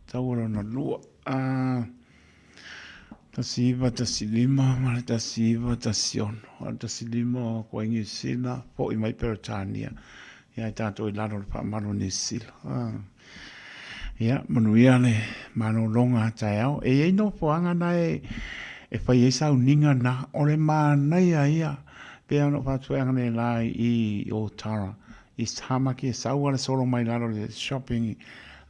taua lona lua. 1915 ma le 1916. O le 15 o atu ai Niu Sila, foi mai Peretania, ia tatou i lalo o le faamalu o Niu Sila. Ia, manuia le malologa a taeao. E i ai nofoaga na e, e fai ai sauniga na, o le manaia ia, pei ona ou fa'atuai analeila i Otara, East Tamaki, e sau lava le solo mai lalo i le shopping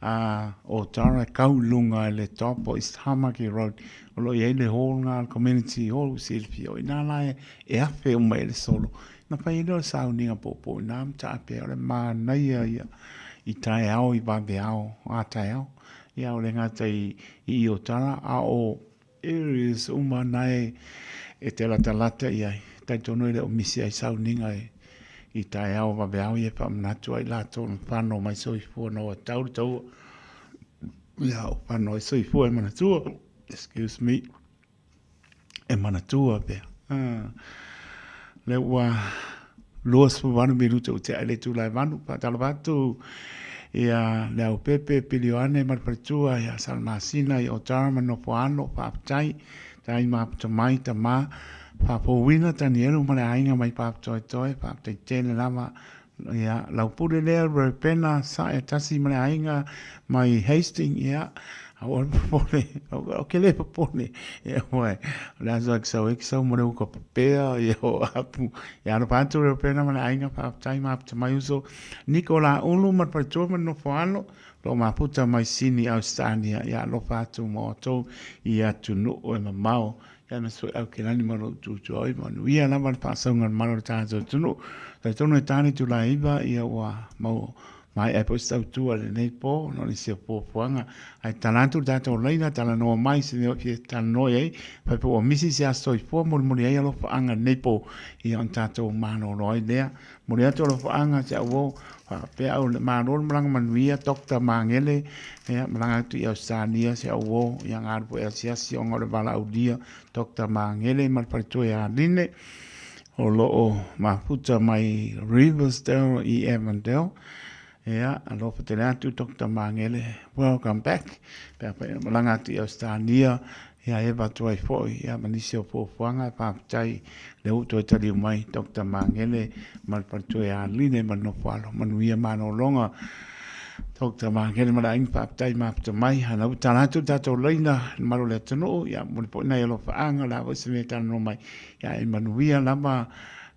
a Otara e kau i luga i le top o East Tamaki Road, o lo o i ai le hall lena, le community hall ua silafia, o i ina la e afe uma ai le solo. Ona fai ai lea o le sauniga poupou i ina ma taape ai, o le manaia ia i taeao i vaveao a taeao. Ia ua le gata i Otara, a o areas uma na e te latalata i ai. Talitonu e le o misi ai sauniga i taeao vaveao ia e faamanatu ai latou na fano mai soifua na ua tau le taua. Ia o fano ai soifua e manatua. Excuse me. E manatua pea. Lea ua 28 minute ua tea i le itula e 8. Faatalofa atu ia Leaupepe Pilioane ma le faletua ia Salamasina i Otara ma Nofoalo. Faafetai. Tai maputa mai tama. Faafouina Tanielu ma le aiga mai Papatoetoe. Faafetai tele lava. Ia, Laupule lea, Reupena, Sae Tasi ma le aiga mai Hastings, ia, aua le popole, o ke le popole, ia, ua, o le aso e sau ai ke sau ma le uka pepea, ia, o apu, ia, alofa atu Reupena ma le aiga, faafetai maputa mai uso, Niko Laulu ma le faletua ma le nofo alo, lo maputa mai Sini, Ausetalia, ia, alofa atu ma outou i atunuu e mamao, Ia na sui au ke lani ma lou tutua oi manuia lava le faasauga o le malo o le tatou atunuu. Talitonu e tā le itula e 9 ia ua mau maea ai foi se tautua i lenei po ona o nisi o fuafuaga. Ae tala atu le tatou laina, talanoa mai se mea o fia talanoa i ai. Fai po ua misi se aso soifua mulimuli ai alofaaga i lenei po ia ona tatou malolo ai lea. Momoli atu alofaaga si au uo faapea au malo le malaga manuia Doctor Magele ia malaga atu i Ausetalia si au uo ia galulue asiasi ona o le valaaulia Doctor Magele ma le faletua ia Aline o lo o mafuta mai Riversdale i Avondale. Ia alofa tele atu Doctor Magele welcome back pe afai e malaga atu i Ausetalia Ia e avatu ai foi ia ma nisi o fuafuaga e faafetai lea ua toe taliu mai Doctor Magele ma le faletua ia Aline ma le Nofoalo. Manuia malologa Doctor Magele ma le aiga faafetai mafuta mai. A la ua tala atu le tatou laina i le malu o le atunuu ia momoli foi nai alofaaga o le a foi se mea e talanoa mai. Ia e manuia lava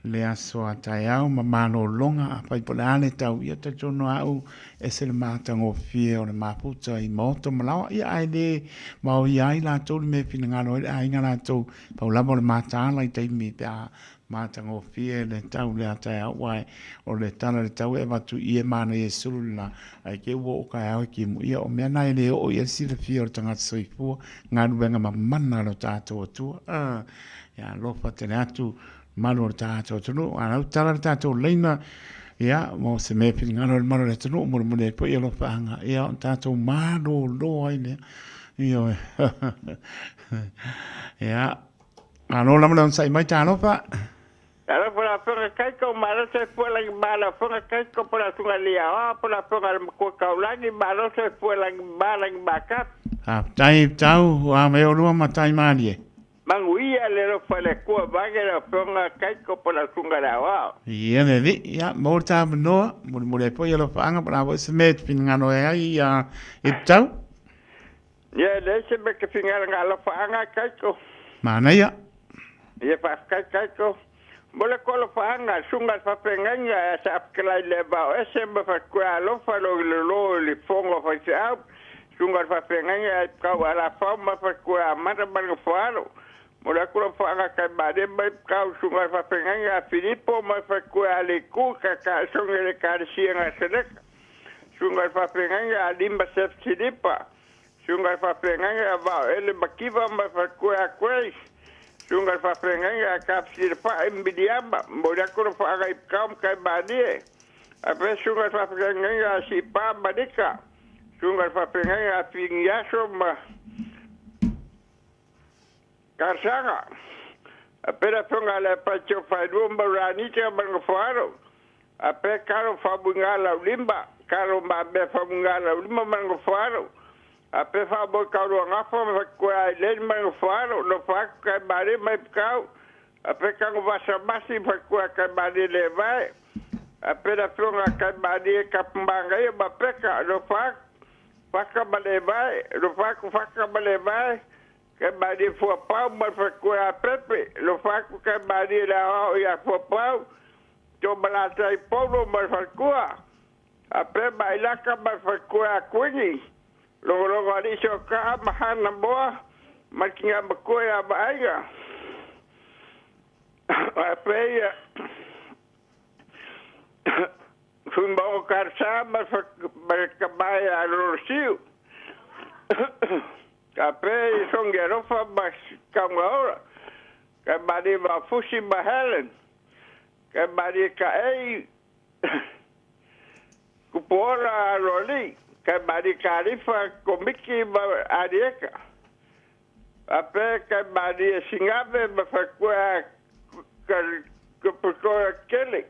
le aso a taeao ma malologa afai po o le a le tau ia talitonu lava au Ese le matagofie o le mafuta i maota ma laoa, ia ae le vaoia ai latou le mea e finagalo ai le aiga latou, pau lava o le mataala i taimi pe a matagofie le tau lea taeao, aua o le tala i le tau e avatu i i e manaia e sulu le la, ae te i ua oo taeao e timu. Ia o mea na e le oo i ai le silafia o le tagata soifua, galuega mamana a lo tatou Atua. Ia alofa tele atu malu o le tatou atunuu. A lau tala le tatou laina Ia, mo se mea finagalo i le malu o le atunuu, mulimuli ai foi alofaaga, ia, ona tatou malolo ai lea. Ioe. Ia, malo lava le onosai mai, talofa. Talofa la afioga Kaiko, malo soifua lagi ma la afioga Kaiko po la susuga le Aoao po la afioga le Matua Taulagi, malo soifua lagi ma lagi ma kapu. Faafetai tau, ua mai olua ma tai malie. Manuia le alofa o le Atua vaeane lau Afioga Kaiko po lau Susuga le Aoao. Ia le alii, ia maua le tavanoa, mulimuli ai foi alofaaga po o le a foi se mea e te finagalo ai ai ia i te tau. Ia e leai se mea e te finagalo na alofaaga Kaiko. Manaia. Ia faafetai Kaiko. Mo le kou alofaaga, susuga i le faafeagaiga e sa fetalai le vao ese ma faletua alofa lo i le lo i le fono a faifeau. Susuga i le faafeagaiga e tau alafao ma faletua amata ma le nofoalo. Mo le atu alofaaga kai malie mai tau susuga i le faafeagaiga a Filipo ma faletua a Leitu ka taasone i le Ekalesia Nasaleta. Susuga i le faafeagaiga a Lima Sef Silipa. Susuga i le faafeagaiga a Vaoele Mativa ma faletua a Grace. Susuga i le faafeagaiga a Tafisilapai Miliama. Mo le atu alofaaga i tau ma kai malie. A pe susuga i le faafeagaiga a Sipa Malika. Susuga i le faafeagaiga a Finiaso ma Talosaga. A pe le afioga a le Apaitio Failua ma Ranita ma le Nofoalo. A pe Kalo Faamuiga Laulima, Kalo Mamea Faamuiga Laulima ma le Nofoalo. A pe Faamoe Tauluagafa ma Fatukoe Aileni ma le Nofoalo, nofo atu Taimale ma Ipukau. A pe Tago Vasamasi ma Fatukoe a Taimale Levae. A pe le afioga a Taimale Tapumagaia ma Peka, nofo atu Faka ma Levae, nofo atu Faka ma Levae. Taimalie Fuapau ma le faletua ia Pepe, alofa atu Taimalie le aoao ia Fuapau, Toomalatai Paulo ma le faletua, a pe Mailaka ma le faletua ia Kuini, Logologo Alii Sokaa ma Hana Moa ma le tina matua ia Vaaiga. A pe ia Fuimaogo Karsa ma le tama ia Lolosiu. Ka pe i songi alofa ma Kaungaora, kai malie ma Fusi ma Helen, kai malie ka ei Kupuora Aloalii, kai malie Kalifa Komiki ma Arieka. A pe kai malie Singave ma Fatua Kuputora Kelly,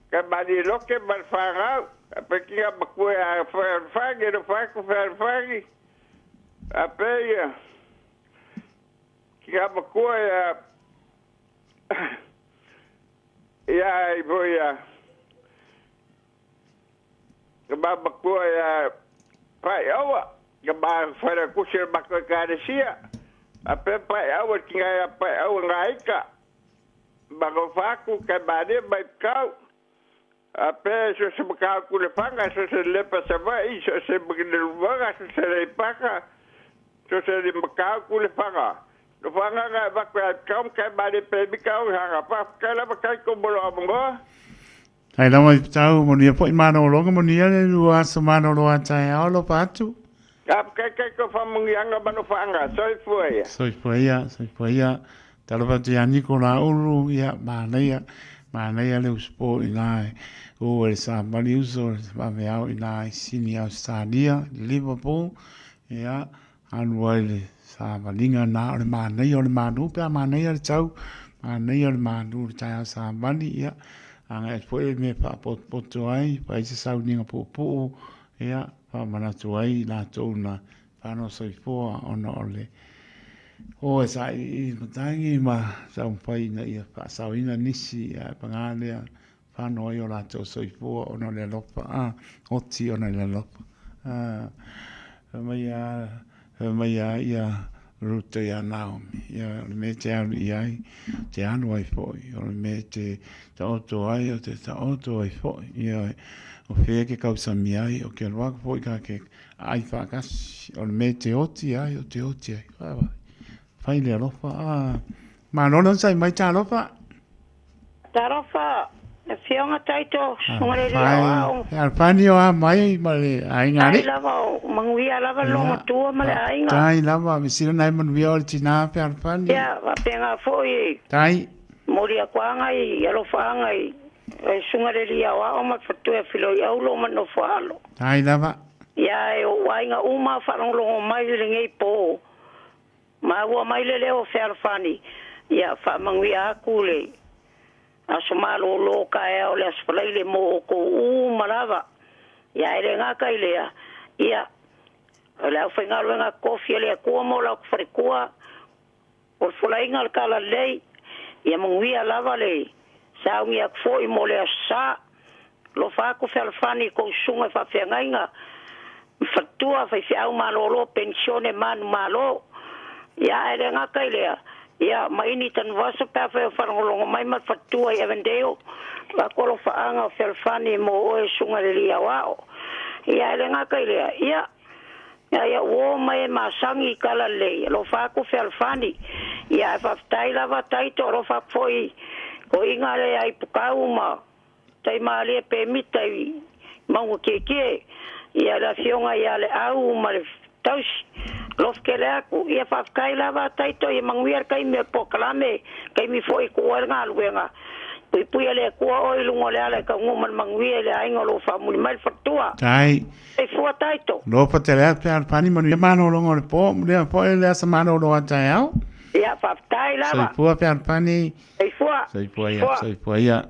kai malie Loke ma le whanau, a pe kinga makue a Whangi, no whaku Whangi, A pēia, ki ngā makua ia, ia i po ia, ka mā makua ia pai aua, ka mā whaira kusi o matua kāresia, a pē pai aua ki ngā ia pai aua ngā ika, ma ngō whāku kai māria mai kau, A pe so se makau ku le fanga, so se lepa Savaii, so se makinelumaga, so se leipaka, so se le makau ku le fanga. No fanga nga e vaku ai kau kai mare pe mi kau hanga pa kai lava kai ko molo amongoa. Tai lava i tau manuia foi malologa manuia le lua aso malolo a taeao alofa atu. Ka kai kai ko whamungianga ma no whaanga, soifua ia. Soifua ia, soifua ia. Talofa atu ia Niko Laulu, ia, manaia, manaia le usupo i nā e o e le Samali uso, le vaveao i nā i Sini Australia, Liverpool, ia, alu ai le savaliga nā o le manaia o le manu, pe a manaia le tau, manaia le manu le taeao savali, ia, agai atu foi e mea faapotopoto ai, fai se sauniga puupuu, ia, faamanatu ai i latou na whano soifua ona o le o e sailiili matagi ma taumafai ina ia faasaoina nisi ae paga lea whano ai o latou soifua ona o le alofa a oti ona i le alofa a fai mai a fai mai a ia Ruta ia Naomi ia o le mea te alu i ai te alu ai foi o le mea te taoto ai o te taoto ai foi ia o whea ke kausami ai o ke alu aku foi ka ke Ai whaakasi, o le mea te oti ai, o te oti ai. Wai, wai. Whai le alofa. Ah. Manono sai mai ta alofa. Talofa, le Afioga Taito, Susuga le Alii Aoao. He alfani o a mai ma le aiga alii. Tai lava o manuia lava le matua ma le aiga. Tai lava, me sila nai manuia o le tina pe alfani. Ia, faapena foi. Tai. Momoli atu aga i alofa aga i e suga le alii aoao ma le faletua ia Filoiaulo ma le nofo a alo. Tai lava. Ia e ou aiga uma o faalogologo mai i lenei po, maua mai le leo o fealofani, ia faamanuia aku le aso malōlō taeao o le Aso Faraile mo outou uma lava. Ia e le gata i lea, ia o le aufaigaluega tofi a le Atua mo latou faletua, o le folaina o le Talalelei, ia manuia lava le sauni atu foi mo le Aso Sa. Alofa atu fealofani i tou susuga i faafeagaiga ma faletua, faifeau malolo, penisione manumalo. Ia ae le gata i lea, ia Maini Tanuvasa pe afai o faalogologo mai ma le faletua i Avondale, avatu alofaaga o fealofani mo oe susuga i le Alii Aoao. Ia ae le gata i lea, ia Ia ia uo mai e masagi i tala lelei, alofa atu fealofani. Ia ae faafetai lava Taito, alofa atu foi i toeaiina le Aipukau ma Taimalie Pemita i Mauga Tietie, ia le afioga ia Leau ma le tausi. Alofa tele atu. Ia faafetai lava Taito, ia manuia le taimi o le polokalame, taimi foi e tuua ai le galuega. Puipui e le Atua oe i luga o le ala e taunuu ma le manuia i le aiga o lo o faamuli mai le faletua. Tai. Soifua Taito. Lofa tele atu pe alofani manuia malologa o le po, manuia foi le asa malolo a taeao. Ia, faafetai lava. Soifua pe alofani. Soifua. Soifua ia, soifua ia.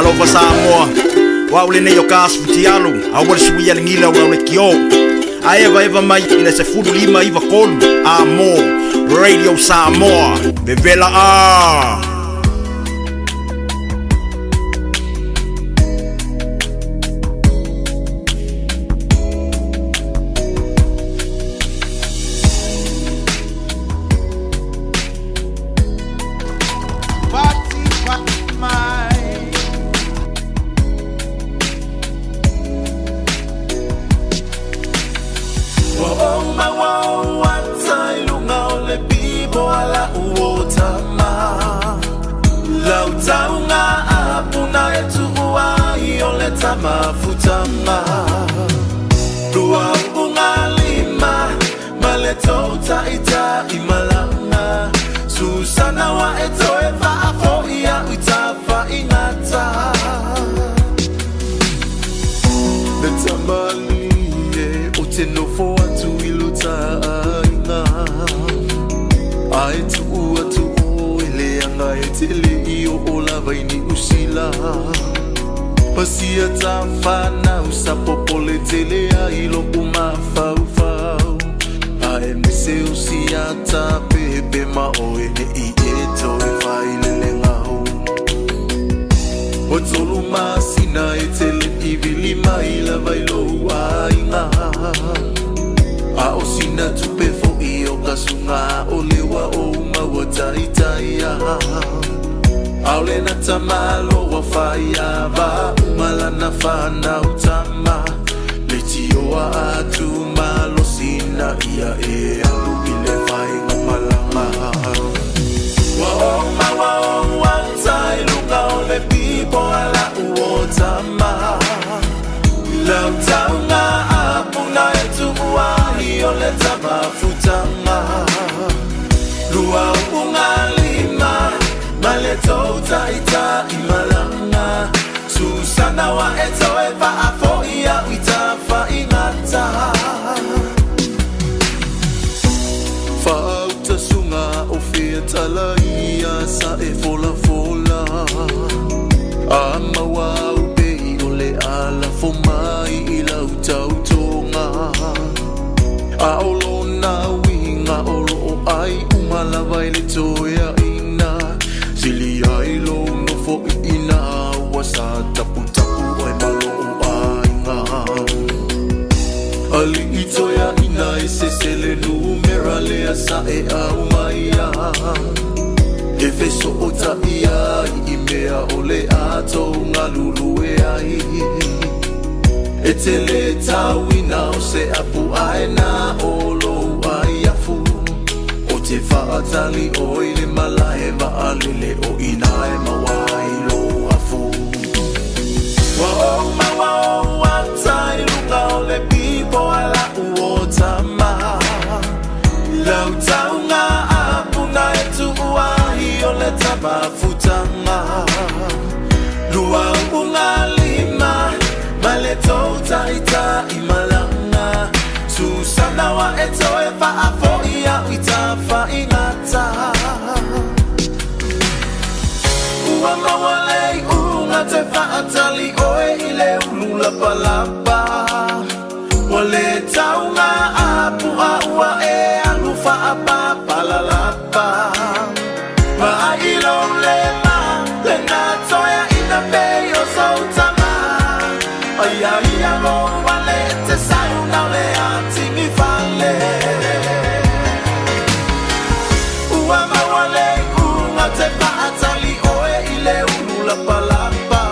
Alofa Samoa, o au lenei o ka asu futialu, aua le suia le gila o lau leitio. Ae evaeva mai i le 15 93 a mo Radio Samoa. Vevela a! Ua ou maua ou ata i luga o le pipo a lau o tama. Lau tauga a puna e tuu ai o le tama futama. Lua uga lima ma le tou taitai malaga. Susana wa e toe faafoi au i tafaigata. Le tamalii e o te nofo atu i lo ta aiga. Ae tuu atu oe leaga e te le i oo lava i Niu Sila. Pasia ta fanau sa popole tele ai lo'u mafaufau. Aemaise o si a ta pepe ma oe ne'i e toe failele gau. Ua 3 masina e te le i vili mai lava i lou aiga. A o sina tupe fo'i o kasuga o le ua ou maua taitaia. Aole na tamalo ua faia va uma lana fanau tama. Le tioa atu malosi na ia e alu i le faiga malaga. Ua ou maua ou ata i luga o le pipo a lau o tama. Lau tauga a puna e tuu ai o le tama futanga. Lua uga lima ma le tou taitai malaga. Susana wa e toe faafoi au i tafaigata. Faautasuga o fea tala ia sa e folafola. A maua au pei o le alafo mai i lau tautoga. A o lona uiga o loo ai uma lava i le toeaina. Sili ai lou nofo iina ua sa taputapu oe ma lou aiga. Alii toeaina e sese le numera lea sa e aumaia. E fesootai ai i mea o le a tou galulue ai. E te le tauina o se apu aena o lou ai afu. O te faatali oe i le malae vaalele o ina e maua ai lou afu. Ua ou maua ou ata i luga o le pipo a lau o tama. Lau tauga a puna e tuu ai o le tama futanga. Lua uga lima ma le tou taitai malaga. Susana wa e toe faafoi au i tafaigata. Ua maua le iuga te faatali oe i le ulu lapalapa. Ua le tauga a pua ua e alu faapapalalapa. Vaai lou lema lena toeaina pei o sou tama. Aia ia lou ale e te sau nao le atigi fale. Ua maua le iuga te faatali oe i le ulu lapalapa.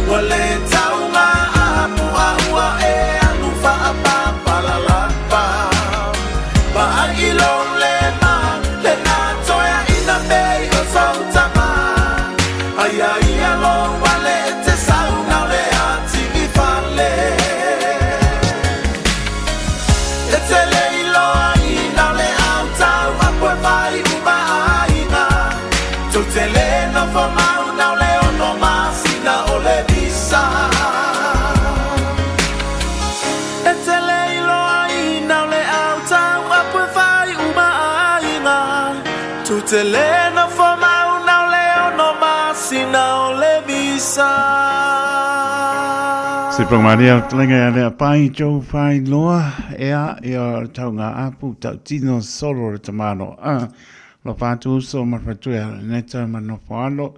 Ua le tauga a pua ua e alu faapapalalapa. Vaai lou lema lena toeaina pei o sou tama. Aia ia lou ale e te sau nao le atigi fale. E te le iloa ina o le autau apu e fai uma aiga. Tou te le nofo mau nao le 6 masina o le visa. E te le iloa ina o le autau apu e fai uma aiga. Tou te le nofo mau nao le 6 masina o le visa. Se Pangamaria o Talenga ia lea pai tau whai loa ea ia o tau ngā apu tau tino solo le tamano a lo whātu uso ma whatua neta ma nofo alo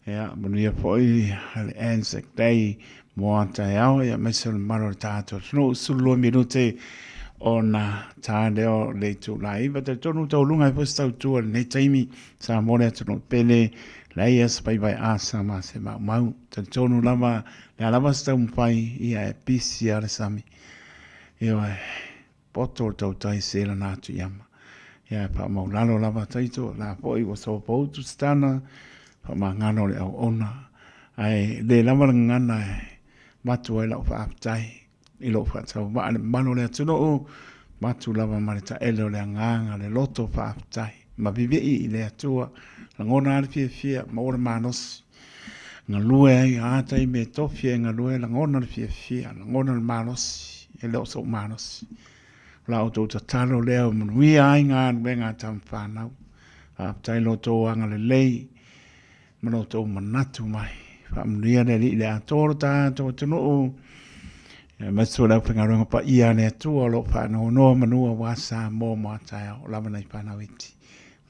ea manuia foi le Anzac Day mo a taeao ia maise o le mamalu o le tātou atunuu 12 minute ona tā leo le itula iva talitonu taualuga ai foi se tautua i lenei taimi Samoa le atunuu pele leai se vaivai asa ma se maumau talitonu lava le a lava se taumafai ia e pisi a le sami ioe poto le tautai se lana atu i ama ia e faamaulalo lava taito la foi ua sopoutu se tana faamagalo le auauna ae le lava le gagana e avatu ai lau faafetai i lou faatauvaa le mamalu o le atunuu, matu lava ma le taele o le agaga, le loto faafetai, ma vivii i le Atua, lagona lava le fiafia, maua le malosi, galue ai a taimi e tofi ai galue, lagona le fiafia, lagona le malosi, e le o sou malosi. O la outou tatalo lea o manuia ai galuega a tama fanau. Faafetai lo outou agalelei ma lo outou manatu mai. Faamanuia le Alii i le atoa o lo tatou atunuu, aemaise o le aufaigaluega paia a le Atua o lo o faanoanoa manu aua Samoa mo a taeao o lava nai fanau iti.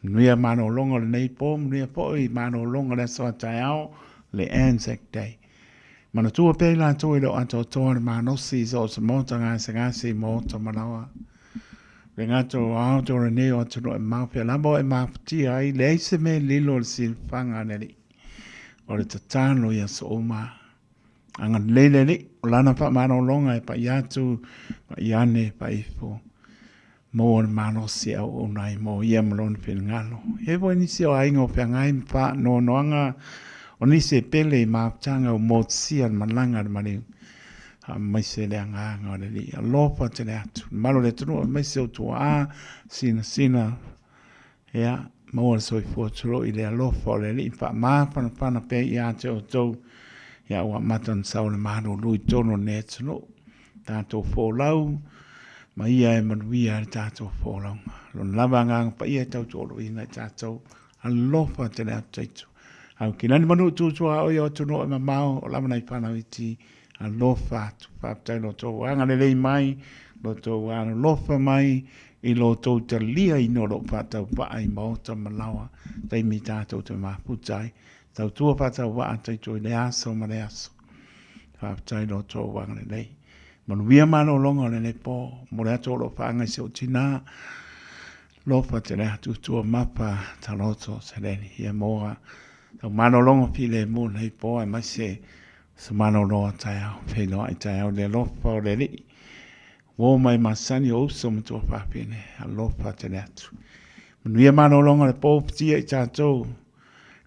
Manuia malologa o lenei po, manuia foi malologa o le aso a taeao, le Anzac Day. Manatua pea i latou e le o atoatoa le malosi i so o se maota gasegase i maota malaoa. Le gata o Aotearoa nei o atunuu e mamao pea lava o e mafutia ai, leai se mea e lilo i le silafaga a le Alii. O le tatalo i aso uma. Agalelei le Alii, o lana faamalologa e pai atu, pai ane, pai ifo. Maua le malosi e auauna ai mo ia ma lona finagalo. E i ai foi nisi o aiga o feagai ma faanoanoaga o nisi e pele i mafutaga ua motusia le malaga a le maliu. Aemaise le agaga o le Alii. Alofa tele atu. Le mamalu o le atunuu aemaise o tuaa sinasina. Ia, maua le soifua tuloi i le alofa o le Alii faamafanafana pea ia te outou. Ia, ua amata ona sau le malulu i totonu o lenei atunuu. Tatou folau ma ia e manuia ai le tatou folauga. Lona lava agaga paia e tautoaluaina i tatou. Alofa tele atu Taito. Au ki lani manu tutua o ia atunuu e mamao o lava nai whanau iti. Alofa atu. Faafetai lo tou agalelei mai, lo tou alolofa mai i lo tou taliaina o lou faatauvaa i maota ma laoa, taimi tatou te mafuta ai. Tautua faatauvaa taito i le aso ma le aso. Faafetai lo tou agalelei. Manuia malologa o lenei po, mo le atu o lou faaga i si ou tinā, lofa tele atu tua mapa taloto seleni. Ia moa tau malologa filemu nei po aemaise se malolo a taeao, feiloai taeao i le alofa o le Alii. Uo mai masani o uso ma tuafafine, alofa tele atu. Manuia malologa o le po futia i tatou,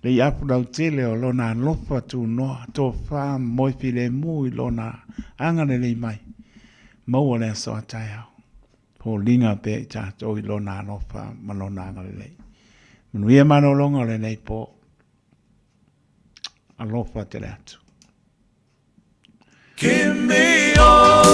le iapu lautele o lona alofa tunoa, tofa moe filemu i lona agalelei mai. Maua le aso a taeao. Foliga pea i tatou i lona alofa ma lona agalelei. Manuia malologa o lenei po. Alofa tele atu. Give me all.